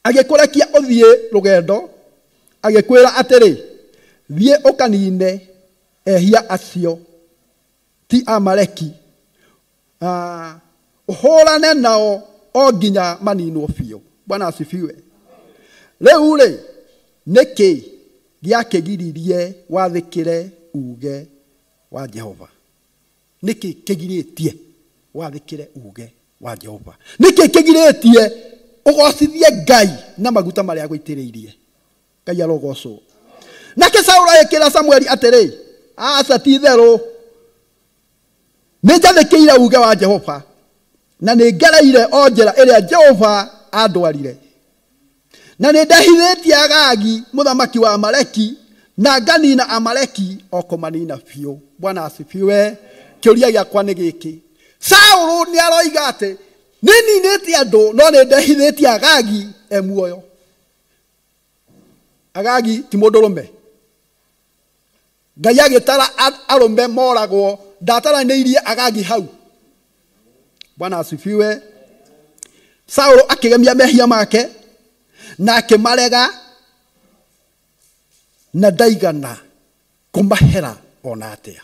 agĩkũrekia ũthiĩ rũgendo, agĩkwĩra atĩrĩ, thiĩ ũkanine ehia acio ti Amaleki, ũhũrane nao o nginya maninwo biũ. Bwana asifiwe. Rĩu rĩ, nĩkĩ gĩakĩgiririe wathĩkĩre uge wa Jehova? Nĩkĩ kĩgirĩtie wathĩkĩre uge wa Jehova? Nĩkĩ kĩgirĩtie ũgocithie Ngai na maguta marĩa agũitĩrĩirie? Ngai arogocwo. Nake Saũlũ agĩkĩra Samueli atĩrĩ, aca ti itherũ, nĩ njathĩkĩire uge wa Jehova na nĩ ngereire o njĩra ĩrĩa Jehova andwarire, na nĩ ndehithĩtie Agagi mũthamaki wa Amaleki na nganina Amaleki o kũmanina biũ. Bwana asifiwe. Kĩũria gĩakwa nĩ gĩkĩ, Saũlũ nĩ aroiga atĩ nĩ ninĩte andũ no nĩ ndehithĩtie Agagi e muoyo. Agagi ti mũndũrũme. Ngai agĩtara arũme moragwo, ndataranĩirie Agagi hau. Bwana asifiwe. Saũlũ akĩgemia mehia make na akĩmarega na ndaigana kũmahera ona atĩa.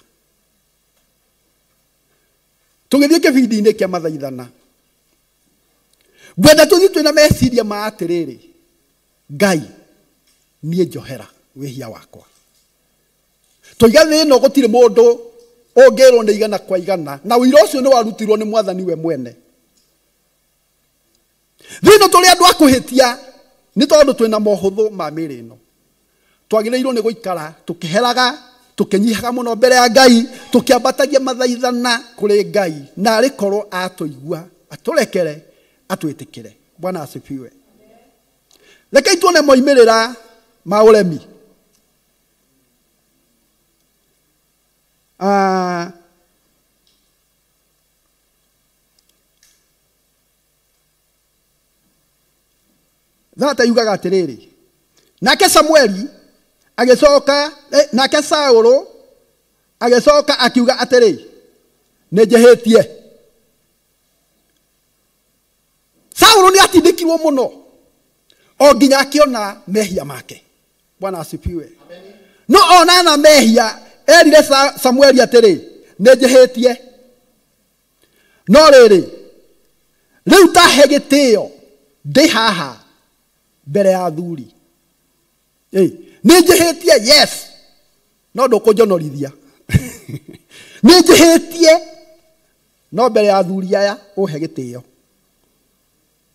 Tũgĩthiĩ kĩbindi-inĩ kĩa mathaithana, ngwenda tũthiĩ twĩna meciria ma atĩrĩrĩ, Ngai niĩ njohera wĩhia wakwa. Tũiga thĩ ĩno gũtirĩ mũndũ ũngĩrwo nĩ igana kwa igana, na ũira ũcio nĩ warutirwo nĩ mwathani we mwene. Thĩ ĩno tũrĩ andũ a kũhĩtia nĩ tondũ twĩna mohũthũ ma mĩĩrĩ ĩno. Twagĩrĩirwo nĩ gũikara tũkĩheraga, tũkĩnyihaga mũno mbere ya Ngai, tũkĩambatagia mathaithana kũrĩ Ngai, na arĩ korwo atũigua, atũrekere, atwĩtĩkĩre. Bwana asifiwe. Rekei tuone moimĩrĩra ma ũremi. Thata yugaga atĩrĩrĩ, nake Samueli agĩcoka, nake Saũlũ agĩcoka akiuga atĩrĩ, nĩ njĩhĩtie. Saũlũ nĩ atindĩkirwo mũno. O nginya akiona mehia make. Bwana asifiwe. No ona na mehia erire Samueli atĩrĩ, nĩ njĩhĩtie, no rĩrĩ rĩu tahe gĩtĩo ndĩ haha mbere ya athuri. Nĩ njĩhĩtie, yes, no ndũkũnjonorithia. Nĩ njĩhĩtie, no mbere ya athuri aya ũhe gĩtĩo.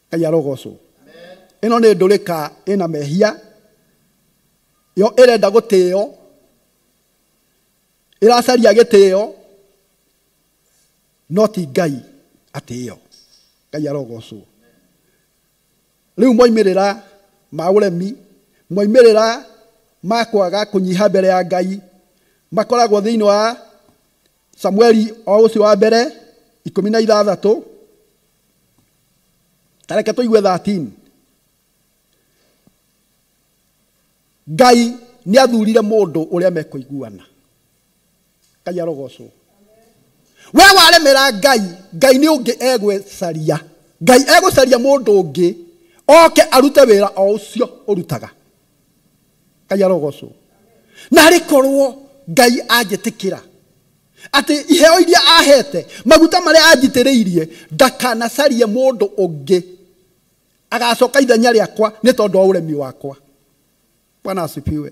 Ngai arogocwo. Ĩno nĩ ndũrĩka ĩna mehia, yo ĩrenda gũtĩo, ĩracaria gĩtĩo, no ti Ngai atĩo. Ngai arogocwo. Rĩu moimĩrĩra ma ũremi, moimĩrĩra ma kwaga kũnyiha mbere ya Ngai makoragwo thĩinĩ wa Samueli o ũcio wa mbere 16. Tareke tũigue 13. Ngai nĩ athurire mũndũ ũrĩa mekũiguana. Ngai arogocwo. We waremera Ngai, Ngai nĩ ũngĩ egwĩcaria. Ngai egũcaria mũndũ ũngĩ oke arute wĩra o ũcio ũrutaga. Ngai arogocwo. Na arĩ korwo Ngai anjĩtĩkĩra atĩ iheo iria ahete, maguta marĩa anjitĩrĩirie, ndakanacarie mũndũ ũngĩ agacoka ithenya rĩakwa nĩ tondũ wa ũremi wakwa. Bwana asifiwe.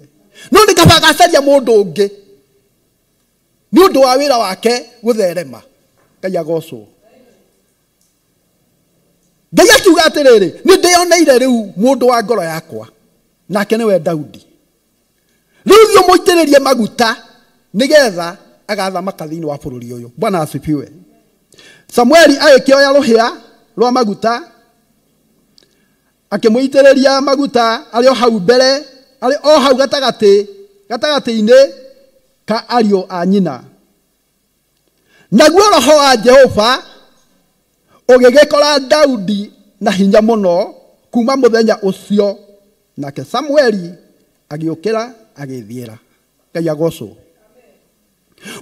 No nĩ kaba agacaria mũndũ ũngĩ nĩ ũndũ wa wĩra wake gũtherema. Ngai agocwo. Ngai akiuga atĩrĩrĩ, nĩ ndĩoneire rĩu mũndũ wa ngoro yakwa, nake nĩwe Daudi. Rĩu thiĩ ũmũitĩrĩrie maguta nĩgetha agathamaka thĩinĩ wa bũrũri ũyũ. Bwana asifiwe. Samueli agĩkĩoya rũhĩa rwa maguta akĩmũitĩrĩria maguta arĩ o hau mbere, arĩ o hau gatagatĩ, gatagatĩ-inĩ ka ariũ a nyina. Naguo roho wa Jehova ũgĩgĩkora Daudi na hinya mũno kuma mũthenya ũcio, nake Samueli agĩũkĩra agĩthiĩra. Ngai agocwo.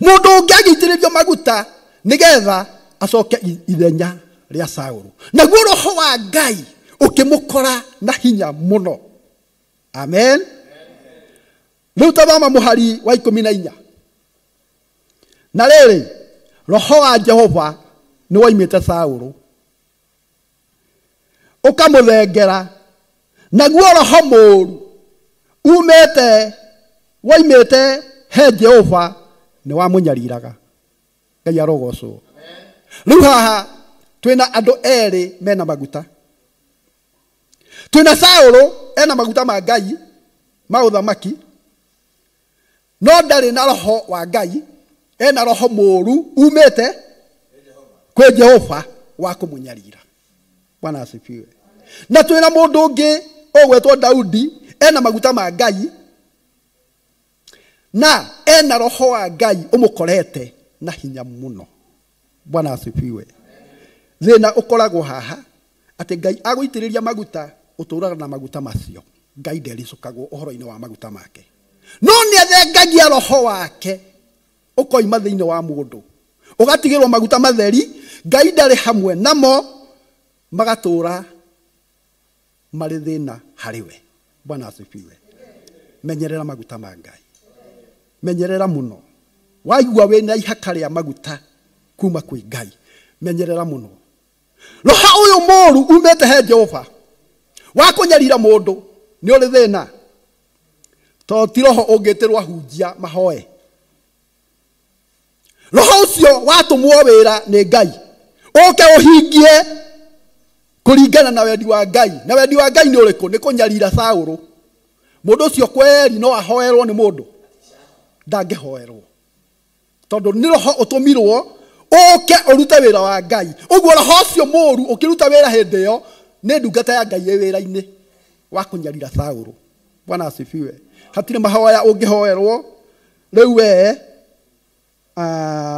Mũndũ ũngĩ agĩitĩrĩrio maguta nĩgetha acoke ithenya rĩa Saũlũ. Naguo roho wa Ngai ũkĩmũkora na hinya mũno. Amen. Rĩu tathoma mũhari wa 14. Na rĩrĩ, roho wa Jehova nĩ woimĩte Saũlũ ũkamũthengera, naguo roho mũũru umĩte woimĩte he Jehova nĩ wamũnyariraga. Ngai arogocwo. Rĩu haha twĩna andũ erĩ mena maguta. Twĩna Saũlũ ena maguta ma Ngai ma ũthamaki, no ndarĩ na roho wa Ngai, ena roho mũũru umĩte kwĩ Jehova wa kũmũnyarira. Bwana asifiwe. Na twĩna mũndũ ũngĩ ũgwetwo Daudi, ena maguta ma Ngai na ena roho wa Ngai ũmũkorete na hinya mũno. Bwana asifiwe. Thĩna ũkoragwo haha atĩ Ngai agũitĩrĩria maguta, ũtũraga na maguta macio. Ngai ndericũkagwo ũhoro-inĩ wa maguta make, no nĩ athengagia roho wake ũkoima thĩinĩ wa mũndũ, ũgatigĩrwo maguta matheri. Ngai ndarĩ hamwe namo, magatũra marĩ thĩna harĩ we. Bwana asifiwe. Menyerera maguta ma Ngai, menyerera mũno. Waigua wĩna ihaka rĩa maguta kuma kwĩ Ngai, menyerera mũno. Roho ũyũ mũũru umĩte he Jehova wa kũnyarira mũndũ nĩ ũrĩ thĩna, tondũ ti roho ũngĩtĩrwo ahunjia mahoe. Roho ũcio watũmwo wĩra nĩ Ngai ũke ũhingie kũringana na wendi wa Ngai. Na wendi wa Ngai nĩ ũrĩkũ? Nĩ kũnyarira Saũlũ. Mũndũ ũcio kweri no ahoerwo nĩ mũndũ? Ndangĩhoerwo, tondũ nĩ roho ũtũmirwo ũke ũrute wĩra wa Ngai. Ũguo roho ũcio mũũru ũkĩruta wĩra hĩndĩ ĩyo nĩ ndungata ya Ngai ĩ wĩra-inĩ wa kũnyarira Saũlũ. Bwana asifiwe. Hatirĩ mahoya ũngĩhoerwo rĩu we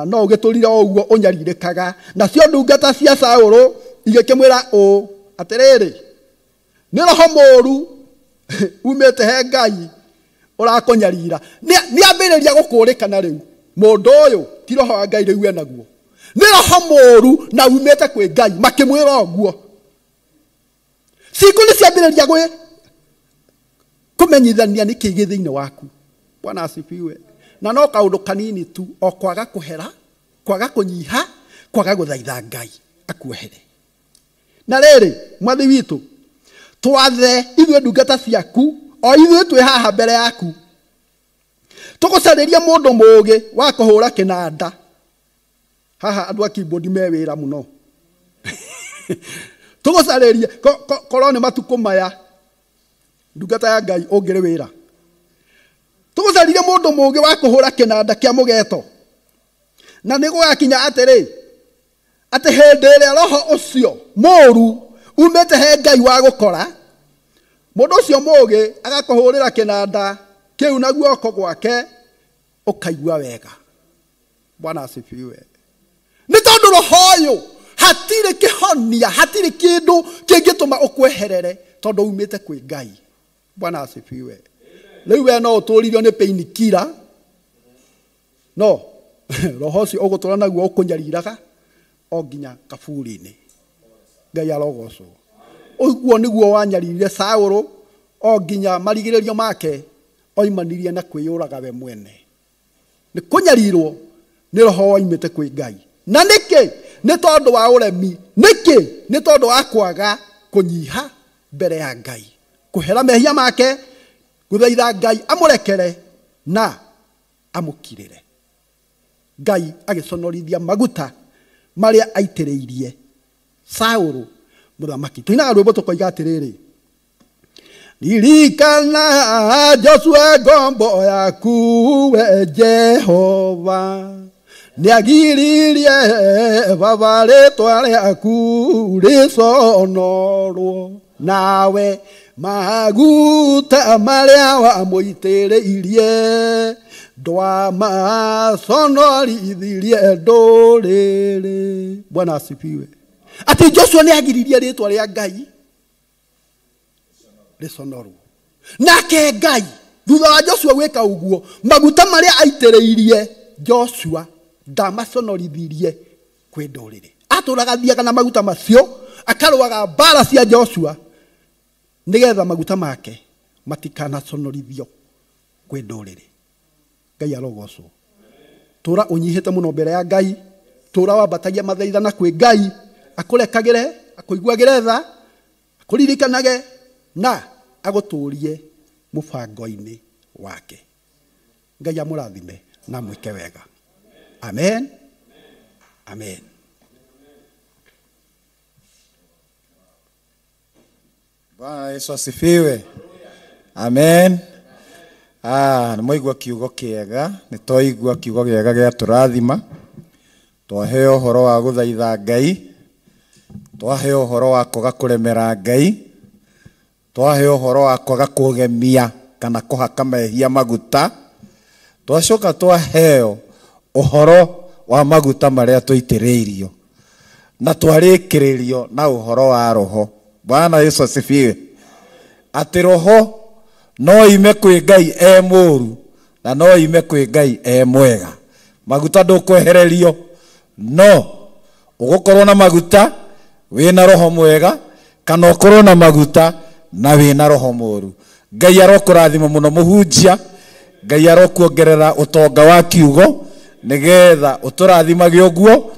no ũgĩtũrire o ũguo ũnyarirĩkaga. Nacio ndungata cia Saũlũ igĩkĩmwĩra ũũ, atĩrĩrĩ, nĩ roho mũũru umĩte he Ngai ũrakũnyarira. Nĩ ambĩrĩria gũkũrĩkana rĩu mũndũ ũyũ ti roho wa Ngai rĩu enaguo, nĩ roho mũũru na umĩte kwĩ Ngai. Makĩmwĩra ũguo. Ciikũ nĩ ciambĩrĩria Kũmenyithania nĩ kĩĩ gĩ thĩinĩ waku. Bwana asifiwe. Na no kaũndũ kanini tu, o kwaga kũhera, kwaga kũnyiha, kwaga gũthaitha Ngai akuohere. Na rĩrĩ, mwathi witũ, twathe ithuĩ ndungata ciaku, o ithuĩ twĩ haha mbere yaku, tũgũcarĩrie mũndũ mũũgĩ wa kũhũra kĩnanda. Haha andũ a keyboard me wĩra mũno. Tũgũcarĩrie, korwo nĩ matukũ maya, ndungata ya Ngai ũngĩrĩ wĩra. Tũgũcarĩrie mũndũ mũũgĩ wa kũhũra kĩnanda kĩa mũgeto. Na nĩ gũgakinya atĩrĩ, atĩ hĩndĩ ĩrĩa roho ũcio mũũru umĩte he Ngai wa gũkora, mũndũ ũcio mũũgĩ agakũhũrĩra kĩnanda kĩu na guoko gwake, ũkaigua wega. Bwana asifiwe. Nĩ tondũ roho ũyũ hatirĩ kĩhonia, hatirĩ kĩndũ kĩngĩtũma ũkweherere tondũ umĩte kwĩ Ngai. Bwana asifiwe. Rĩu we no ũtũririo nĩ painkiller, no roho ũcio ũgũtũra naguo ũkũnyariraga o nginya kaburi-inĩ. Ngai arogocwo. Ũguo nĩguo wanyaririre Saũlũ o nginya marigĩrĩrio make oimanirie na kwĩyũraga we mwene. Nĩ kũnyarirwo nĩ roho woimĩte kwĩ Ngai. Na nĩkĩ? Nĩ tondũ wa ũremi. Nĩkĩ? Nĩ tondũ wa kwaga kũnyiha mbere ya Ngai, kũhera mehia make, gũthaitha Ngai amũrekere na amũkirĩre. Ngai agĩconorithia maguta marĩa aitĩrĩirie Saũlũ mũthamaki. Tũinaga rwĩmbo tũkoiga atĩrĩrĩ, ririkana Joshua ngombo yaku we Jehova, nĩagiririe baba rĩtwa rĩaku rĩconorwo, nawe maguta marĩa wamũitĩrĩirie ndwamaconorithirie ndũrĩrĩ. Bwana asifiwe. Atĩ Joshua nĩagiririe rĩtwa rĩa Ngai rĩconorwo. Nake Ngai thutha wa Joshua gwĩka ũguo, maguta marĩa aitĩrĩirie Joshua ndamaconorithirie kwĩ ndũrĩrĩ. Atũraga thiaga na maguta macio, akarũaga mbara cia Joshua nĩgetha maguta make matikanaconorithio kwĩ ndũrĩrĩ. Ngai arogocwo. Tũra ũnyihĩte mũno mbere ya Ngai, tũra wambatagia mathaithana kwĩ Ngai, akũrekagĩre, akũiguagĩre tha, akũririkanage na agũtũrie mũbango-inĩ wake. Ngai amũrathime na amwĩke wega. Amen. Amen. Bwana Yesu asifiwe. Amen. Nĩ mwaigua kiugo kĩega, nĩ twaigua kiugo kĩega gĩa tũrathima. Twaheo ũhoro wa gũthaitha Ngai, twaheo ũhoro wa kwaga kũremera Ngai, twaheo ũhoro wa kwaga kũgemia kana kũhaka mehia maguta, twacoka twaheo ũhoro wa maguta marĩa tũitĩrĩirio na twarĩkĩrĩrio na ũhoro wa roho. Bwana Yesu asifiwe. Atĩ roho no ime kwĩ Ngai e mũũru na no ime kwĩ Ngai e mwega. Maguta ndũkwehererio, no ũgũkorwo na maguta wĩna roho mwega kana ũkorwo na maguta na wĩna roho mũũru. Ngai arokũrathima mũno mũhunjia, Ngai arokuongerera ũtonga wa kiugo nĩgetha ũtũrathimage ũguo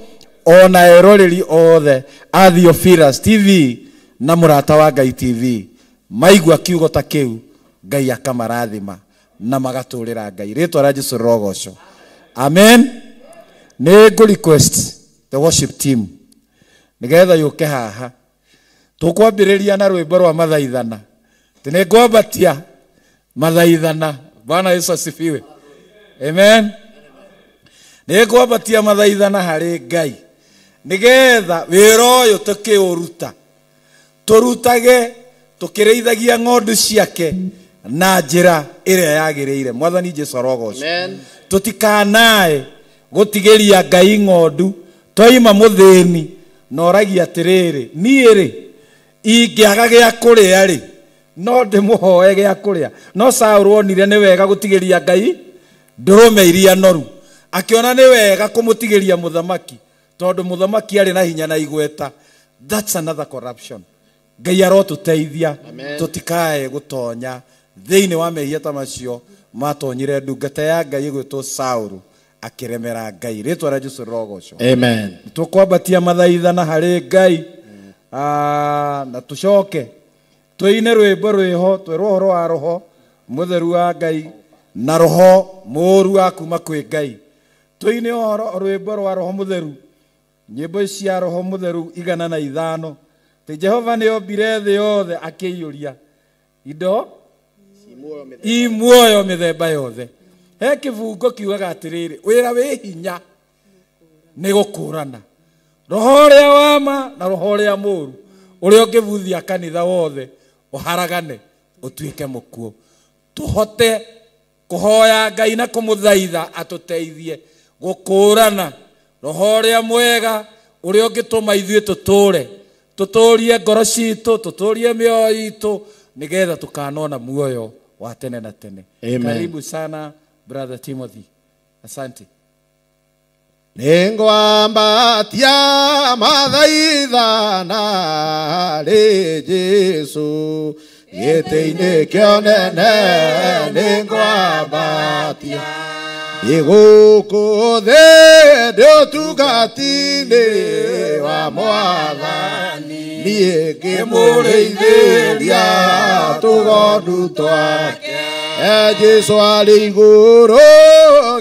ona eroreri othe a Theophilus TV na Mũrata wa Ngai TV maigua kiugo ta kĩu, Ngai akamarathima na magatũrĩra Ngai. Rĩtwa rĩa Jesũ rĩrogocwo. Amen. Nĩ ngũ request the worship team nĩgetha yũke haha. Tũkwambĩrĩria na rwĩmbo rwa mathaithana. Atĩ nĩ ngwambatia mathaithana. Bwana Yesu asifiwe. Amen. Nĩ ngwambatia mathaithana harĩ Ngai nĩgetha wĩra ũyũ tũkĩũruta tũrutage tũkĩrĩithagia ng'ondu ciake na njĩra ĩrĩa yagĩrĩire. Mwathani Jesũ arogocwo. Tũtikanae gũtigĩria Ngai ng'ondu twaima mũthĩni na oragia atĩrĩrĩ, niĩ rĩ ingĩaga gĩa kũrĩa rĩ no ndĩmũhoe gĩa kũrĩa. No Saũlũ onire nĩ wega gũtigĩria Ngai ndũrũme iria noru, akĩona nĩ wega kũmũtigĩria mũthamaki tondũ mũthamaki arĩ na hinya na igweta. That's another corruption. Ngai arotũteithia tũtikae gũtonya Thĩinĩ wa mehia ta macio matonyire ndungata ya Ngai ĩgwĩtwo Saũlũ akĩremera Ngai. Rĩtwa rĩa Jesũ rĩrogocwo. Amen. Tũkwambatia mathaithana harĩ Ngai, na tũcoke tũine rwĩmbo rwĩho twĩrwo ũhoro wa roho mũtheru wa Ngai na roho mũũru wa kuma kwĩ Ngai. Tũine ũhoro rwĩmbo rwa roho mũtheru, nyĩmbo cia roho mũtheru 105. Ti Jehova nĩ ombire thĩ yothe akĩiyũria indo i muoyo mĩthemba yothe. He kĩbungo kiugaga atĩrĩrĩ, wĩra wĩ hinya nĩ gũkũrana roho ũrĩa wa ma na roho ũrĩa mũũru, ũrĩa ũngĩbuthia kanitha wothe ũharagane ũtuĩke mũkuũ. Tũhote kũhoya Ngai na kũmũthaitha atũteithie gũkũrana roho ũrĩa mwega ũrĩa ũngĩtũma ithuĩ tũtũre, tũtũrie ngoro citũ, tũtũrie mĩoyo itũ, nĩgetha tũkanona muoyo wa tene na tene. Amen. Karibu sana Brother Timothy. Asante. Nĩngwambatia mathaithana harĩ Jesũ gĩtĩ-inĩ kĩonene, nĩngwambatia gũkũ thĩ ndĩ ũtungati-inĩ wa Mwathani, niĩ ngĩmũrĩithĩria tũgondu twake. Jesũ arĩ igũrũ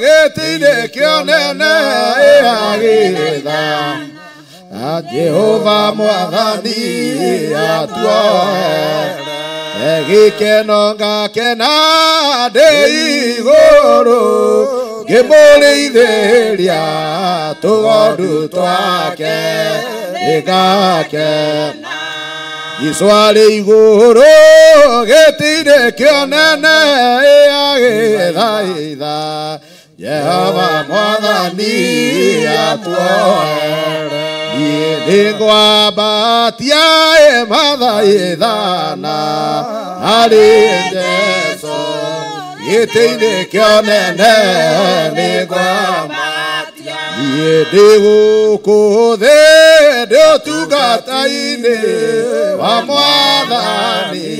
gĩtĩ-inĩ kĩonene agĩtha, Jehova Mwathani atuohere. Gĩkeno ngakena ndĩ igũrũ ngĩmũrĩithĩria tũgondu twake, ngakena. Jesũ arĩ igũrũ gĩtĩ-inĩ kĩonene agĩthaitha, Jehova Mwathani atuohere. Niĩ nĩngwambatia mathaithana harĩ Jesũ gĩtĩ-inĩ kĩonene, nĩngwambatia. Niĩ ndĩ gũkũ thĩ ndĩ ũtungata-inĩ wa Mwathani,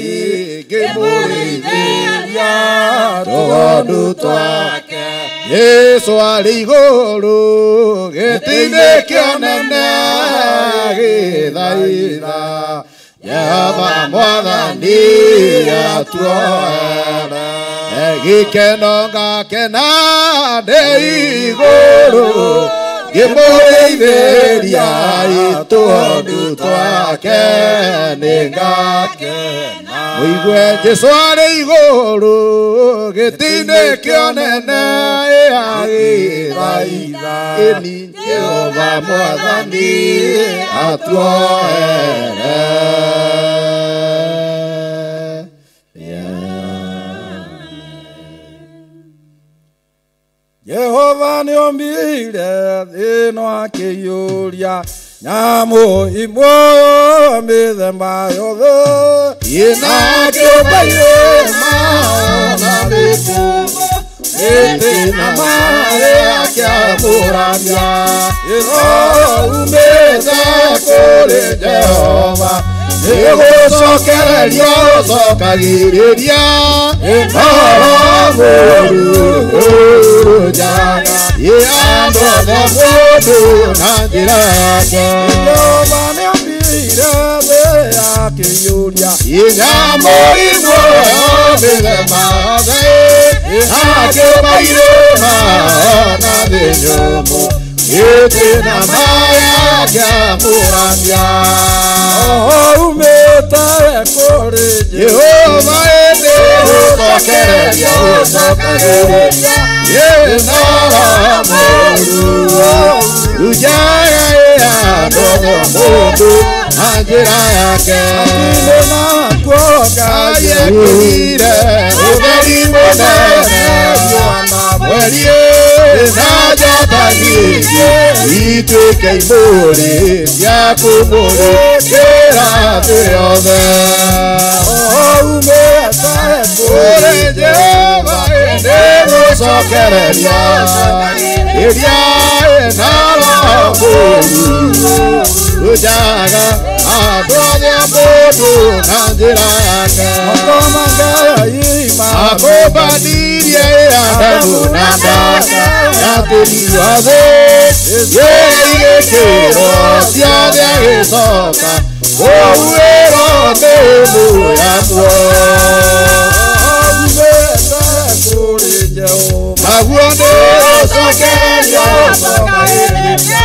ngĩmũrĩithĩria tũgondu twake. Jesũ arĩ igũrũ gĩtĩ-inĩ kĩonene agĩthaitha, Jehova Mwathani atuohere. Gĩkeno ngakena ndĩ igũrũ ngĩmũrĩithĩria tũgondu twake, nĩngakena. Mũigue Jesũ arĩ igũrũ gĩtĩ-inĩ kĩonene agĩthaitha, ĩni Jehova Mwathani atuohere. Jehova nĩombire thĩ ĩno akĩiyũria nyamũ imwe mĩthemba yothe, ĩna kĩũmba irĩma na mĩkũmbũ, mĩtĩ na maĩ akĩamũrania. Ĩno umĩte kũrĩ Jehova, nĩgũcokereria ũcokagĩrĩria ĩno mũũru ũrũnjaga, andũ othe mũndũ na njĩra yake. Jehova nĩombire thĩ akĩiyũria nyamũ imwe mĩthemba yothe, akĩũmba irĩma na thĩ nyũmũ, gĩtĩ na maĩ akĩamũrania. Umĩte kũrĩ Jehova ĩndĩ gũcokereria ũcokagĩrĩria ĩna roho mũũru ũrũnjaga andũ othe mũndũ na njĩra yake. Hatirĩ nakuo Ngai ekĩrire ũtheri mũnene mweri na njata nyingĩ ituĩke imũrĩ cia kũmũrĩkĩra thĩ yothe. Umĩte Kũrĩ Jehova ĩndĩ gũcokereria ĩrĩa ĩna roho mũũru ũrũnjaga andũ othe mũndũ na njĩra yake. Moko ma Ngai Adamu na ndaka yatĩri wa thĩ Yĩigĩkĩro ciothe agĩcoka kũhuhĩrwo mĩhũmũ ya muoyo. Naguo nĩ ũcokererio ũcokagĩrĩria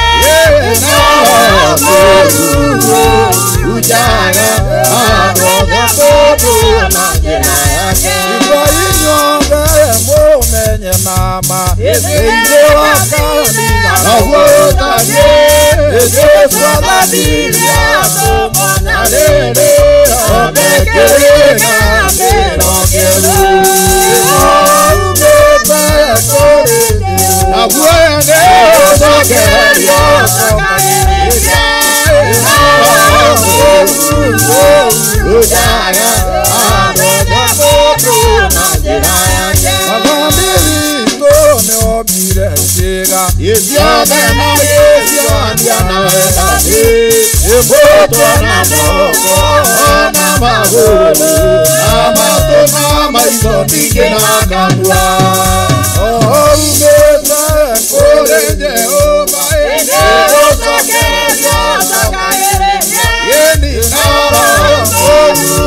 Ujaga andũ othe kũndũ na njĩra yake. Inyuothe mũmenye nama thĩinĩ wa kanitha Naguo ũtariĩ Jesũ athanirie atũmwo na rĩrĩ kĩrĩkanĩro kĩerũ. Aumĩte kũrĩ Naguo nĩ ũcokererio ũcokagĩrĩria Ujaga andũ othe kũndũ na njĩra yake. Mwathani witũ nĩombire ciĩga Ciothe na gĩcionia na wendani Ĩmbũtwo na moko na magũrũ na matũ na maitho ningĩ na kanua. Aumĩte Kũrĩ Jehova ĩnĩgũcokereria Yeni na roho mũũru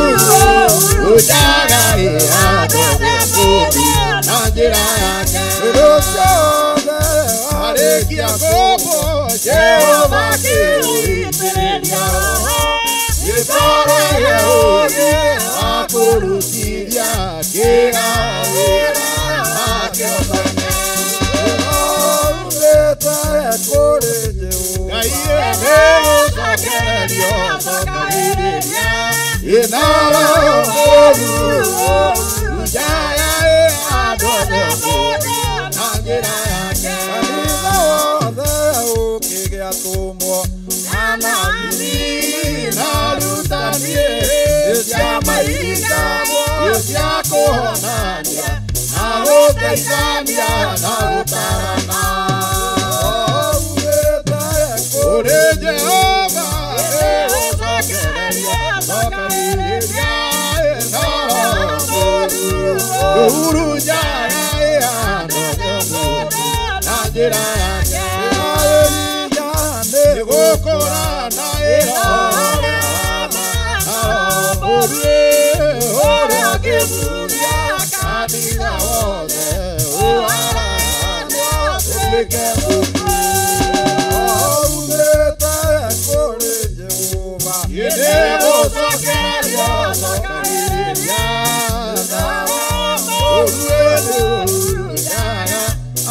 Ujaga andũ othe kũndũ na njĩra yake. Rũciothe Arĩkia kũmbwo Jehova akĩũitĩrĩria Roho gĩkorage ũũgĩ wa kũrutithia kĩra wĩra wakĩo mwene. Aumĩte kũrĩ Jehova Ngai nĩgũcokererio ũcokagĩrĩria ĩna roho mũũru Ujaga andũ othe kũndũ na njĩra yake. Kanitha wothe ũkĩgĩa atũmwo Anabii na arutani ciama iringagwo cia kũhonania na gũteithania na gũtarana. Aumĩte Kũrĩ Jehova nĩgũcokereria ũcokagĩrĩria na roho mũũru Rũhurunjaga andũ othe kũndũ na njĩra yake. Nĩgũkũrana ĩroho ũrĩa ũkĩthuria kanitha wothe ũharanio ũtuĩke mũku. Aumĩte kũrĩ Jehova Nĩgũcokereria ũcokagĩrĩria na ũruĩrũrũnyaga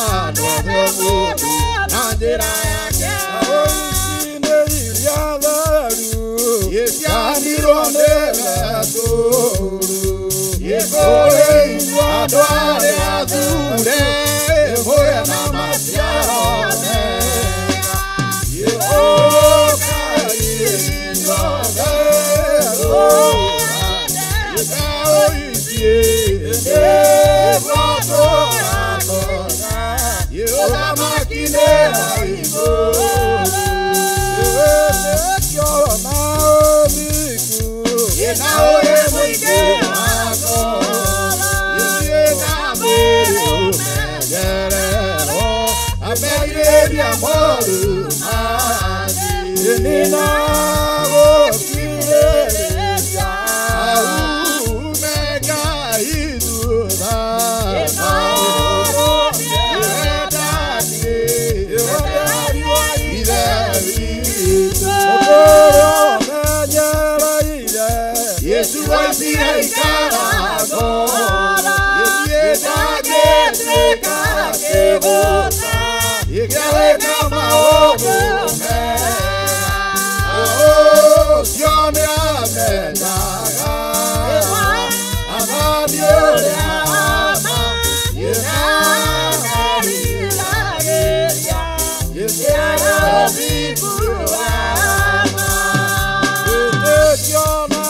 andũ othe kũndũ na njĩra yake. Ici-inĩ iria theru Cianirwo nĩ Petũrũ Kũrĩ inyuĩ andũ arĩa athure mũrĩ na maciaro mega. Ũkai inyuothe mbeũ ici nĩguo tũgatoonya ũthamaki-inĩ wa igũrũ. Wĩtĩkio na ũthingu Na ũrĩ mũingĩ wa ngoro, ithuĩ na mwĩrĩ ũmenyererwo, amerirĩria moru mangi. Nina gũkirĩrĩria Aume Ngai thutha, wendani Ithe witũ. Ũkũrũ ũmenyereire Yesu oimire ikarago, gĩthiĩ ndangĩtuĩka kĩgũta, gĩgĩka maũndũ mega. Ũcio nĩamenyaga athani ũrĩa wa ma, nĩameriragĩria gĩtĩaga ũthingu wa ma. Wĩtĩkio na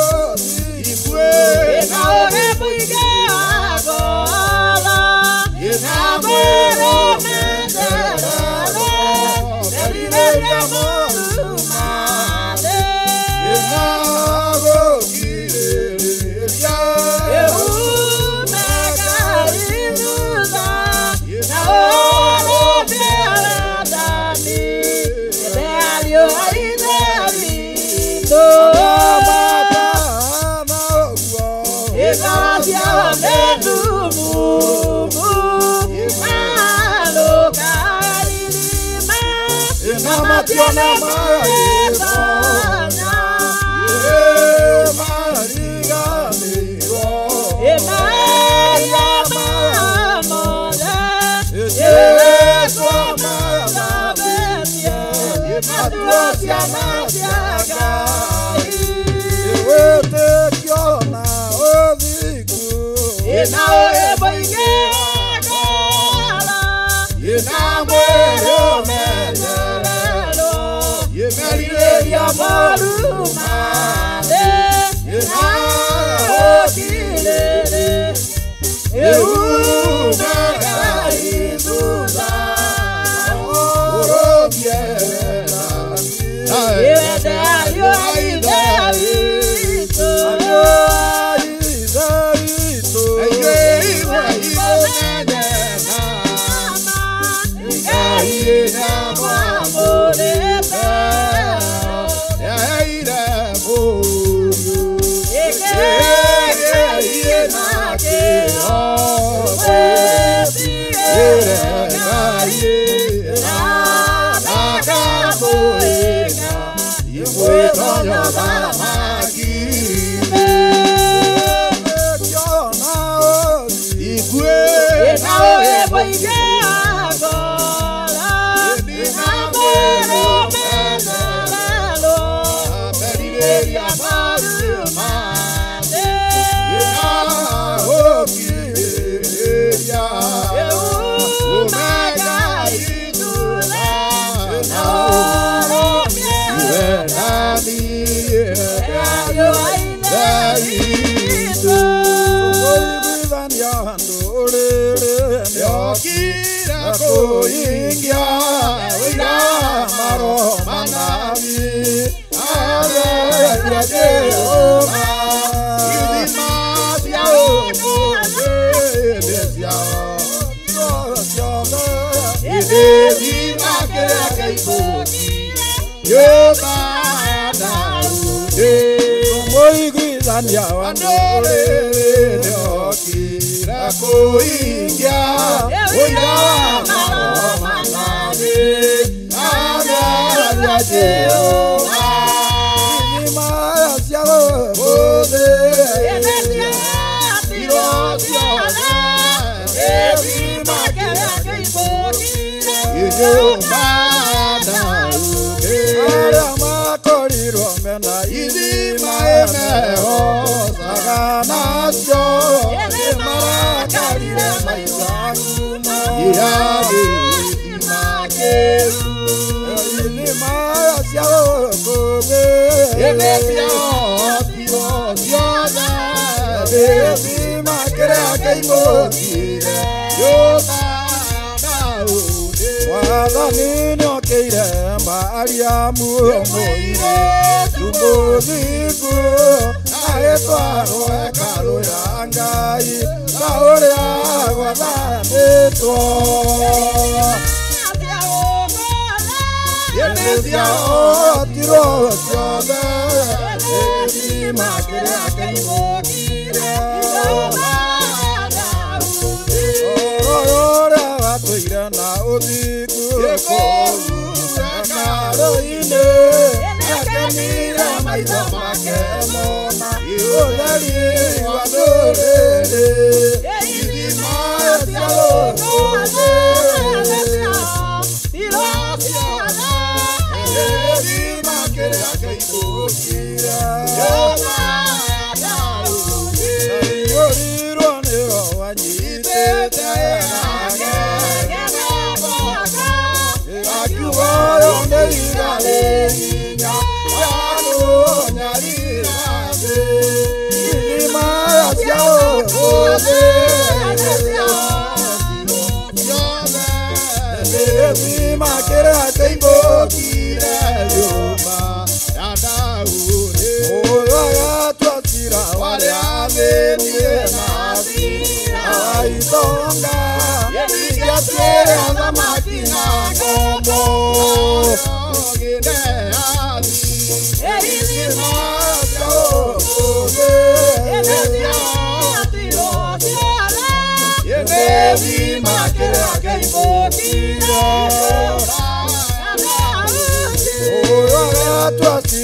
ũthingu Ithuĩ na ũrĩ mũingĩ wa ngoro, na mwĩrĩ ũmenyererwo,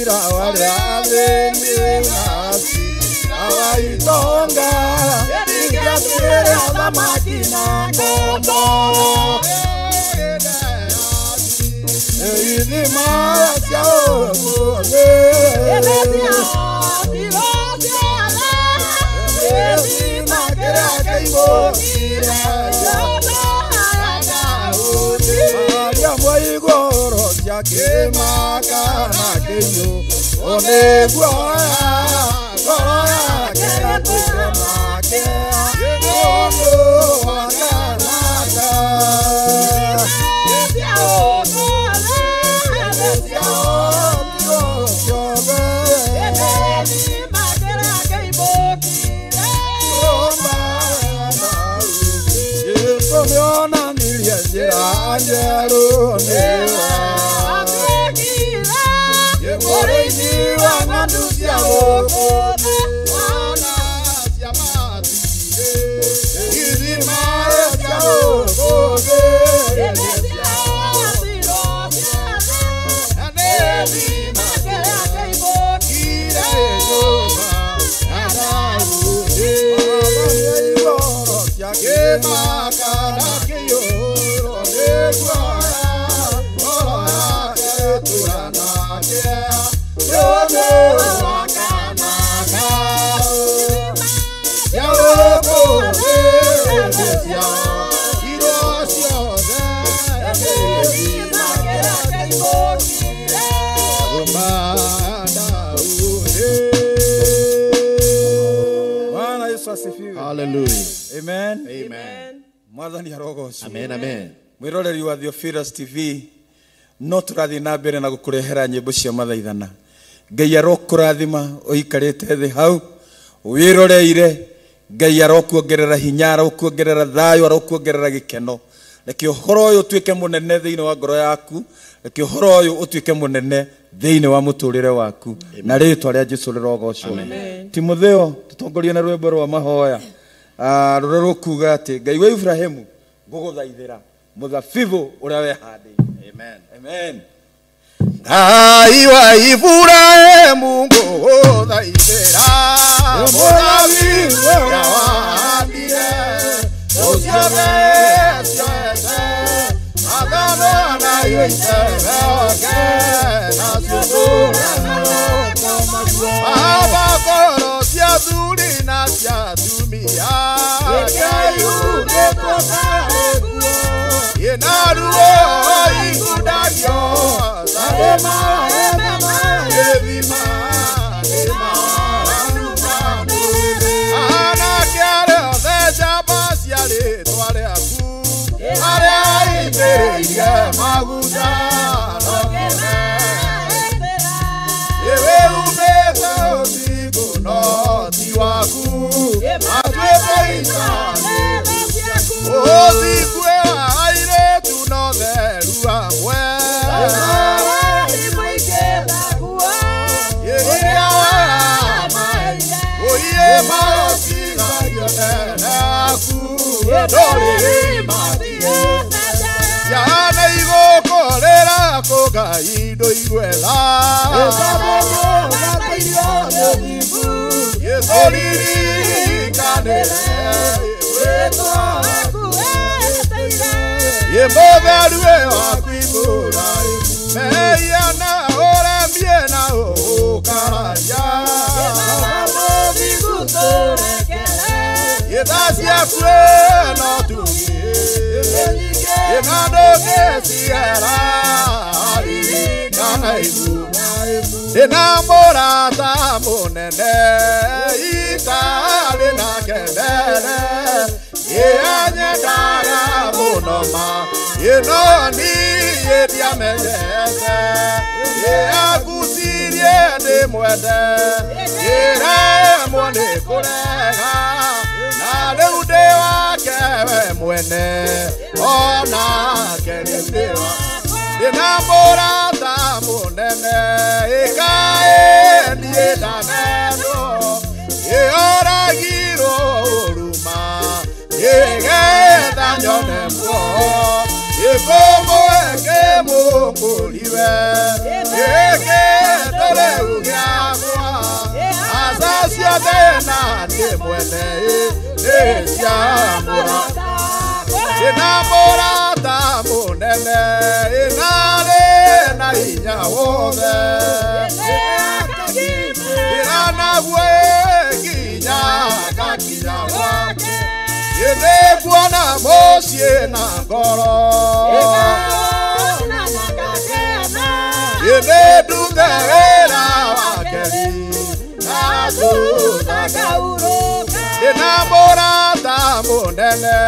Cira wa athĩni na cira wa itonga ingĩatuire athamaki na ngombo ithima cia ũmũthĩ ithima kĩrĩa kĩihũkire Maria mwa igũrũ cia kĩmaka na kĩiyũ nĩguoya ngoro yake gatũire nake ũndũ wa kanaka njĩra njerũ nĩwe mũrĩithi wa ng'ondu cia gũkũ thĩ wana cia matirĩ ithima cia gũkũ thĩ na nĩ ithima kĩrĩa kĩihũkire nyũmba ya Daudi igũrũ cia kĩmaka na kĩiyũrwo nĩguoya ngoro yake ĩtũũra nake ũndũ wa kanaka cia gũkũ thĩ cia irio ciothe ithima kĩrĩa kĩihũkire nyũmba ya Daudi. Bwana Yesu asifiwe. Hallelujah. Amen. Amen. Mwathani arogocwo. Amen, amen. Mwiroreri wa Theophilus TV no tũrathiĩ na mbere na gũkũrehera nyĩmbo cia mathaithana. Ngai arokũrathima ũikarĩte thĩ hau wĩroreire. Ngai arokuongerera hinya, arokuongerera thayũ, arokuongerera gĩkeno. Reke ũhoro ũyũ ũtuĩke mũnene thĩinĩ wa ngoro yaku, reke ũhoro ũyũ ũtuĩke mũnene thĩinĩ wa mũtũrĩre waku, na rĩtwa rĩa Jesũ rĩrogocwo. Timotheo tũtongorie na rwĩmbo rwa mahoya rũrĩa rũkuga atĩ Ngai wa Ibrahimu ngũgũthaithĩra mũthabibũ ũrĩa wehandĩire. Amen. Amen. Ngai wa Ibrahimu ngũgũthaithĩra mũthabibũ ũrĩa wahandire ũciothe ciothe mathano na icembe nacio Baba koro cia athuri na cia atumia ĩna ruo igundagio ĩthima anake arĩa othe njamba cia rĩtwa rĩaku arĩa aitĩrĩirie maguta ĩwĩhumbĩte ũthingu no ti waku matuĩte icani ũthingu wa airĩtu no theru amwe iria ũiye marociragio tene aku ndũrĩrĩ ciana igũkũrĩra kũngai ndũigwetha gĩtũririkanĩre mũtheru waku Iburahĩmu mehia na ũremie na ũkararia itha ciaku no tugĩ ĩna ndũngĩciara ririkana Iburahĩmu ndĩna mũrata mũnene itarĩ na kendere ĩanyendaga mũno ma ĩno niĩ ndiamenyete ĩangucirie ndĩmwende ĩremwo nĩ kũrega na rĩu ndĩ wake we mwene onake rĩu ndĩ wake ndĩna mũrata mũnene ĩkaĩ niĩ ndanenwo ĩoragirwo ũruma ĩgetha nyone muoyo ĩkũmũeke mũkũriwe ĩkĩtũrĩu ciothe na niĩ mwene nĩ cia mũrata ĩna mũrata mũnene ĩna rĩ na hinya wothe ĩra naguo nginya ngakinya gwake nĩnguona mũciĩ na ngoro nĩndute wĩra wake na thutha ndĩna mũrata mũnene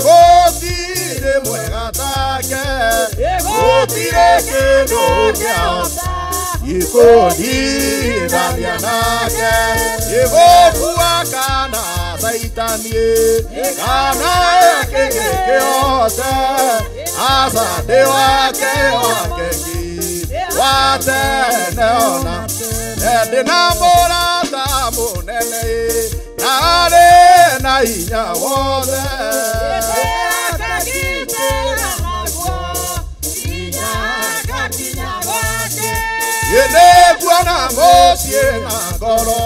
gũtirĩ mwega take gũtirĩ kĩndũ kĩahota gĩkũndirania nake gĩgũkua kana caitani kana kĩngĩ kĩothe aca ndĩ wake wake ngi wa tene ona ndĩna mũrata mũnene na arĩ na hinya wothe nĩnguona mũciĩ na ngoro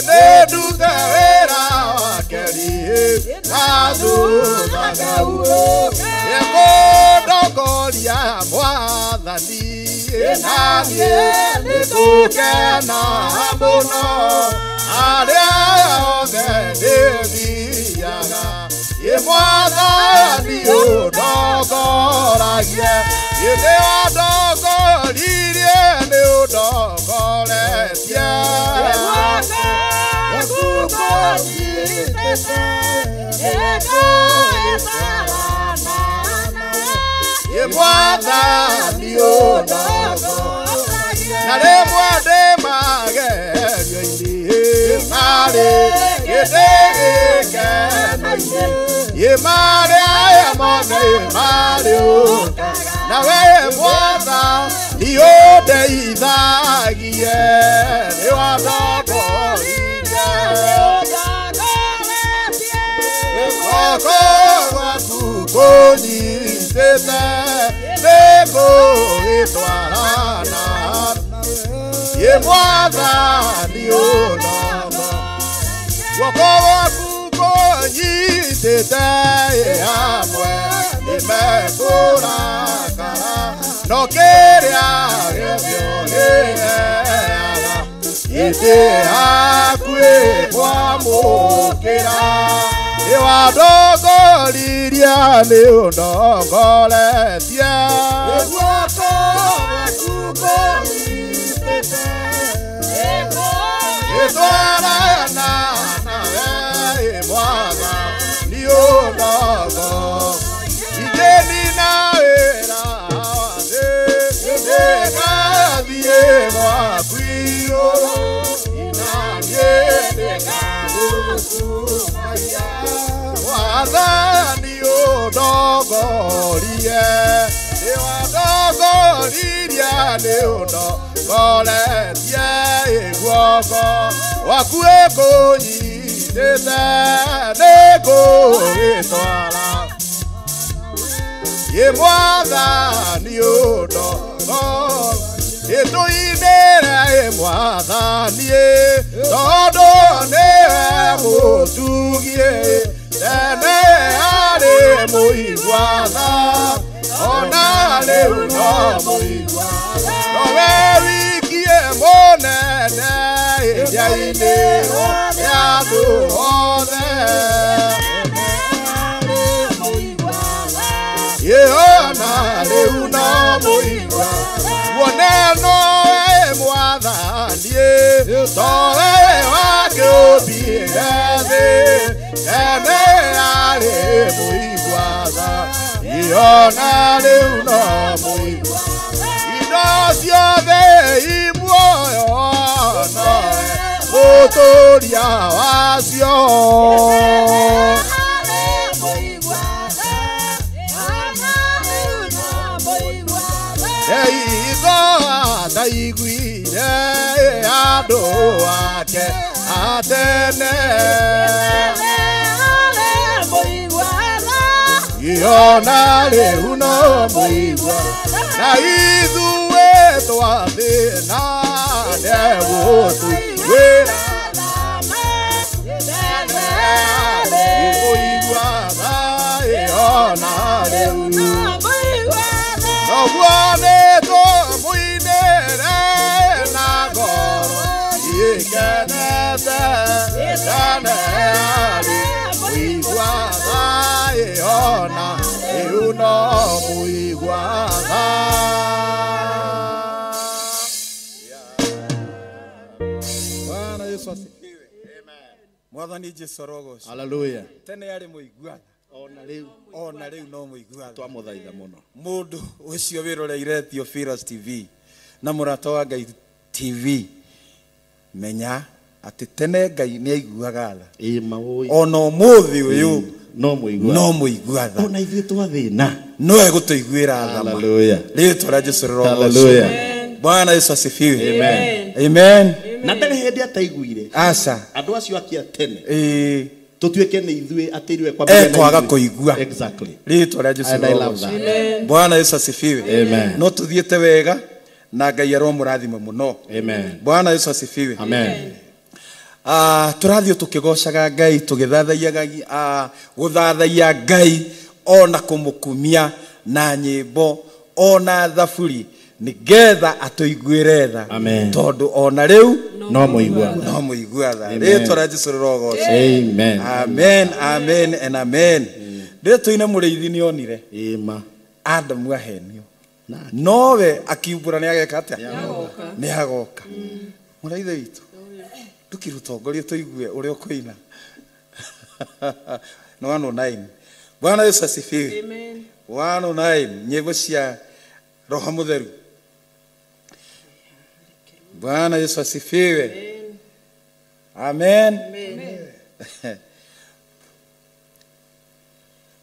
nĩndute wĩra wake na thutha ngaurũka nĩkũndongoria mwathani na niĩ nĩngũkena mũno arĩa othe ndĩthiaga ĩ mwathani ũndongoragie ĩ nĩwandongoririe nĩũndongoretie ĩ mwathani ũndongoragie na rĩmwe ndĩ magerio-inĩ marĩ gĩtĩ gĩkeno-inĩ ĩ marĩa aya mothe marĩ ũka nawe mwathani ũndeithagie nĩwandongoririe guoko gwaku kũnyitĩte nĩngũgĩtwarana ĩ mwathani ũndongo guoko gwaku kũnyitĩte hamwe nĩmekũrakara no kĩrĩa gĩothe ũrĩheaga gĩtĩ hakuhĩ kwamũkĩra nĩwandongoririe nĩũndongoretie guoko gwaku kũnyitĩte gĩtwarana nawe mwathani ũndongo ingĩnina wĩra wa thĩ nĩngathiĩ gwaku igũrũ na niĩ nĩngagũkumagia mwathani ũndongorie nĩwandongoririe nĩũndongoretie guoko gwaku ĩkũnyitĩte nĩngũgĩtwara ĩ mwathani ũndongo ĩtũinĩre ĩ mwathani tondũ nĩwe mũtugie tene arĩ mũigua tha ona rĩu no mũigua nowe wikie mũnene iria-inĩ rĩa andũ othe ĩona rĩu no mũigua muone nowe mwathani towe wakĩũmbire thĩ tene arĩ mũigua tha ĩona rĩu no mũigua indo ciothe i muoyo nowe mũtũria wacio Eigo ataiguire andũ ake atene Iona rĩu no mũigua na ithuĩ twathĩna nĩegũtũiguĩra mũigua tha ona rĩu noguo nĩtũmũinĩre na ngoro ikenete tene arĩ mũigua tha ona rĩu no mũigua tha. Bwana Yesu asifiwe. Amen. Mwathani Jesu arogocwo. Hallelujah. Tene arĩ mũigua tha. Ona rĩu no mũigua tha. Twamũthaitha mũno. Mũndũ ũcio wĩroreire Theophilus TV na Mũrata wa Ngai TV, menya atĩ tene Ngai nĩ aiguaga tha. Ona ũmũthĩ ũyũ no mũigua. No mũigua tha. Ona ithuĩ twathĩna no egũtũiguĩra tha. Hallelujah. Rĩtwa rĩa Jesu rĩrogocwo. Hallelujah. Bwana Yesu asifiwe. Amen. Amen. Na ndarĩ hĩndĩ ataiguire. Aca. Andũ acio akia tene. Ĩĩ. Tutuĩke nĩ ithuĩ atĩ ithuĩ kwambĩrĩria na Ekwaga ithuĩ. kũigua. Exactly. Rĩtwa rĩa Jesu And I love rĩrogocwo. that. Bwana Yesu asifiwe. Amen. No tuthiĩte wega na Ngai aromũrathima mũno. Amen. Bwana Yesu asifiwe. Amen. Tũrathiĩ tũkĩgocaga Ngai tũgĩthathaiya gũthathaiya Ngai ona kũmũkumia na nyĩmbo ona thaburi nĩgetha atũiguĩre tha. Amen. Tondũ ona rĩu no mũigua tha. No mũigua tha. Amen. Rĩtwa rĩa Jesu rĩrogocwo. Amen. Amen, amen and amen. Rĩrĩa tũine mũrĩithi nĩonire Ĩma. Adamu ahenio nowe akiumbũra nĩ ageka atĩa? Nĩ agoka. Mũraithe witũ ndũkĩrũtongorie tũigue ũrĩa ũkũina. Nĩ 109. Bwana Yesu asifiwe. Amen. 109 nyĩmbo cia Roho Mũtheru. Bwana Yesu asifiwe. Amen. Amen.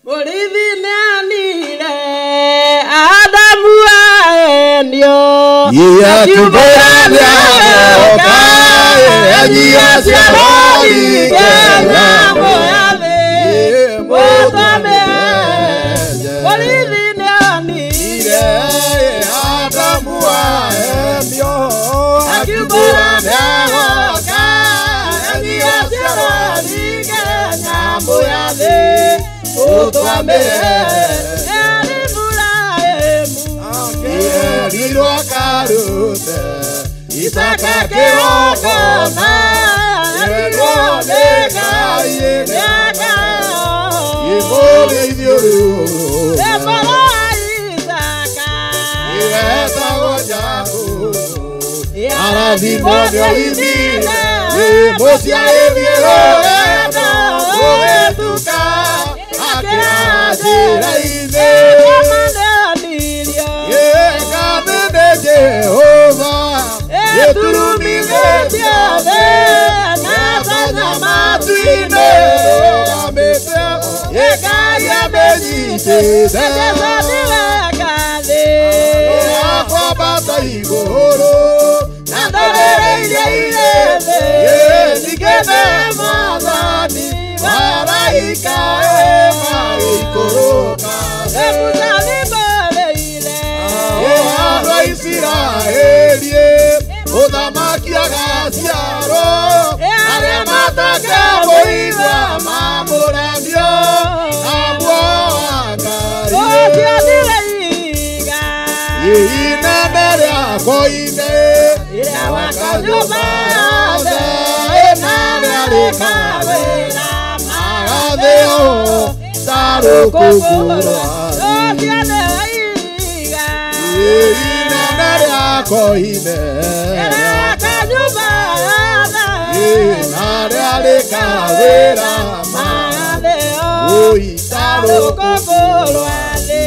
Mũrĩithi nĩanire Adamu ahenio akiumbũra nĩagoka aciarwo nyamũ ya thĩ mũtwamĩenje. Mũrĩithi nĩanire Adamu ahenio akiumbũra nĩagoka aciarwo nyamũ ya thĩ mũtwamĩenje. Akĩerirwo akarute Isaka kĩgongona arirwo nĩ Ngai nĩaka Mũrĩithi ũyũ Ĩmoro Isaka etagwo Jakubu arathimwo nĩ oimire mũciarĩrie rũgendo gũgĩtuka akĩra njĩra-inĩ Ĩkanĩnĩ Jehova gĩturumithĩtie thĩ na thanya matu-inĩ rũgamĩte Ngai amĩnyitĩte akwambata igũrũ na ndorĩrĩirie irĩ thĩ ningĩ Mwathani araika magĩikũrũka andũ a Isiraeli mũthamaki agaciarwo arĩa matakemũigua mamũranio na muoyo wa Ngai inene rĩakwa ine wakanyũmba yothe inene rĩkawĩra magathĩo ta rũkũngũ rwa inene rĩakwa ine inene rĩkawĩra ta rũkũngũ rwa thĩ.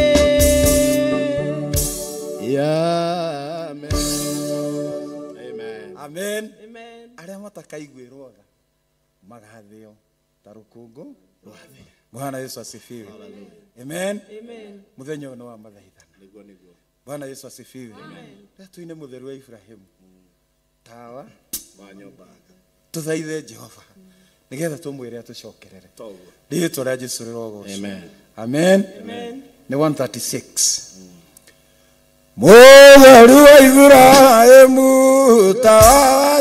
Amen. Amen. Amen. Amen. Arĩa matakaiguĩrwo tha magathĩo ta rũkũngũ rwa thĩ. Bwana Yesu asifiwe. Amen. Amen. Mũthenya ũyũ nĩ wa mathaithana. Nĩguo nĩguo. Bwana Yesu asifiwe. Amen. Rĩrĩa tũine mũtheru wa Ibrahimu tawa wa nyũmba tũthaithe Jehova nĩgetha tũmwĩre atũcokerere. Toguo. Rĩtwa rĩa Jesu rĩrogocwo. Amen. Amen. Amen. Nĩ 136. Mũtheru wa Iburahĩmu ta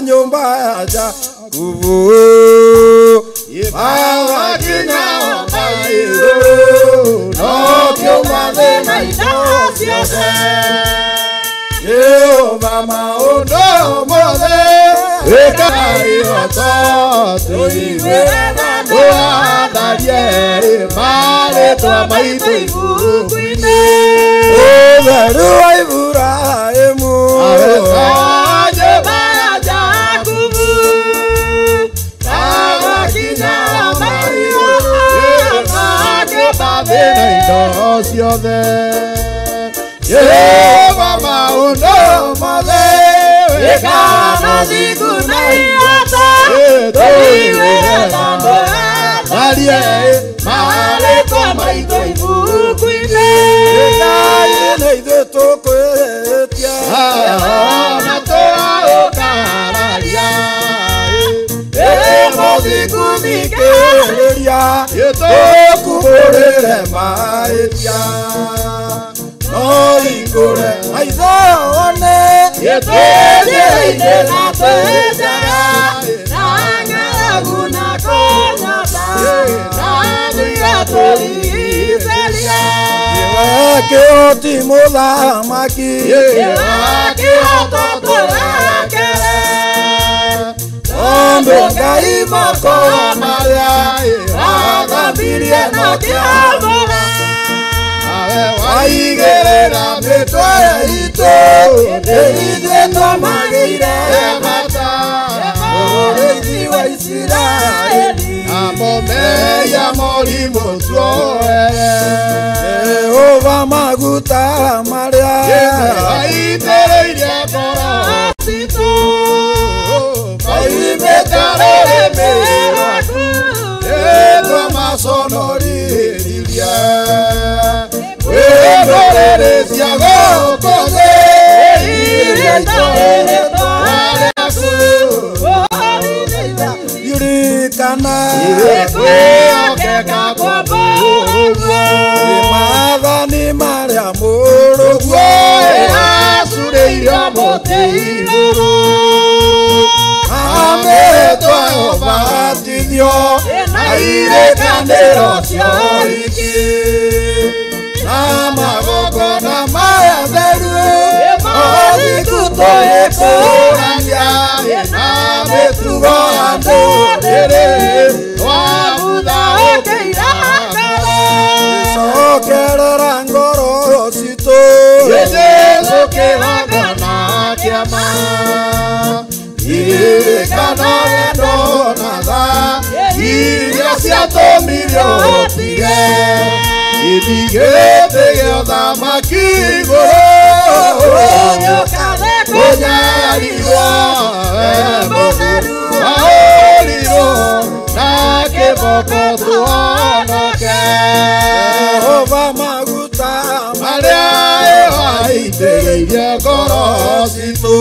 nyũmba ya Jakubu Baba kinya maitũ no kĩũma thĩna indo ciothe Jehova maũndũ mothe wĩkaga ihoto tũigue tũatharie marĩtwa maitũ ibuku-inĩ Mũtheru wa Iburahĩmu nyũmba ya Jakubu Baba kinya maitũ thĩna indo ciothe Jehova maũndũ mothe wĩkaga thingu na ihoto tũigue tũatharie marĩtwa maitũ ibuku-inĩ Ngai nĩ ithuĩ tũkwĩhĩtia na tũraũkararia Mũthingu thikĩrĩria tũkũhũrĩre mahĩtia no hingũre maitho wone twĩthĩinĩ na twĩ njara na ng'aragu na kũnyota na nĩwe tũrigicĩria Nĩwe kĩhoti mũthamaki nĩwe kĩhoto tũrekere Tondũ Ngai makoa marĩa wathambirie na kĩamũra Waigĩrĩra mĩtwe itũ nĩ ithuĩ twamagĩire bata Mũrĩithi wa Isiraeli namo mehia morimũ tuohere Jehova maguta marĩa waitĩrĩirie ngoro citũ moimĩte rũrĩmĩ rwaku nĩtwamaconorithie Ndũrĩrĩ cia gũkũ thĩ iria itũũrĩtwo rĩaku Ririkana kwĩhokeka kwa mũrũguo maathani marĩa mũrũguo acurĩirio mũtĩ igũrũ Amĩtwa ũbatithio na irĩkanĩro cia ũhiki na magongona maya theru ũthingu tũgĩkũrania na mĩtugo ya ndũrĩrĩ twabutha ũkĩira ngoro Cokerera ngoro citũ Jesũ kĩgongona kĩama Ririkana wendo na tha iria ciatũmire ũtige Ithigĩte gĩothamaki igũrũ kũnyarirwo mũtheru wahũrirwo na kĩboko tuonoke Jehova maguta marĩa waitĩrĩirie ngoro citũ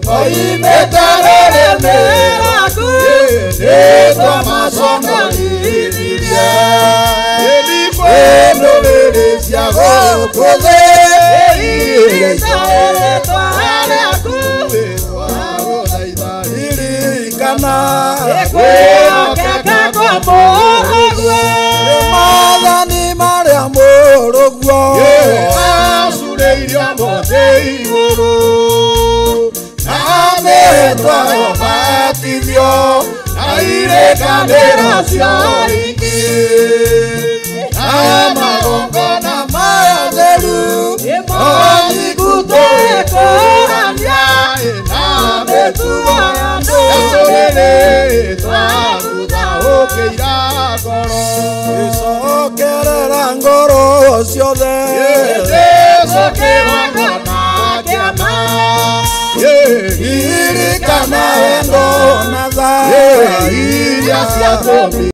moimĩte rũrĩmĩ rwaku nĩtwamaconorithirie Ndũrĩrĩ cia gũkũ thĩ iria itũũrĩtwo rĩaku Ririkana kwĩhokeka kwa mũrũguo maathani marĩa mũrũguo acurĩirio mũtĩ igũrũ na mĩtwa ũbatithio na irĩkanĩro cia ũhiki na magongona maya theru ũthingu tũgĩkũrania na mĩtugo ya ndũrĩrĩ twabutha ũkĩira ngoro Cokerera ngoro ciothe Jesũ kĩgongona kĩama Ririkana wendo na tha iria ciatũmire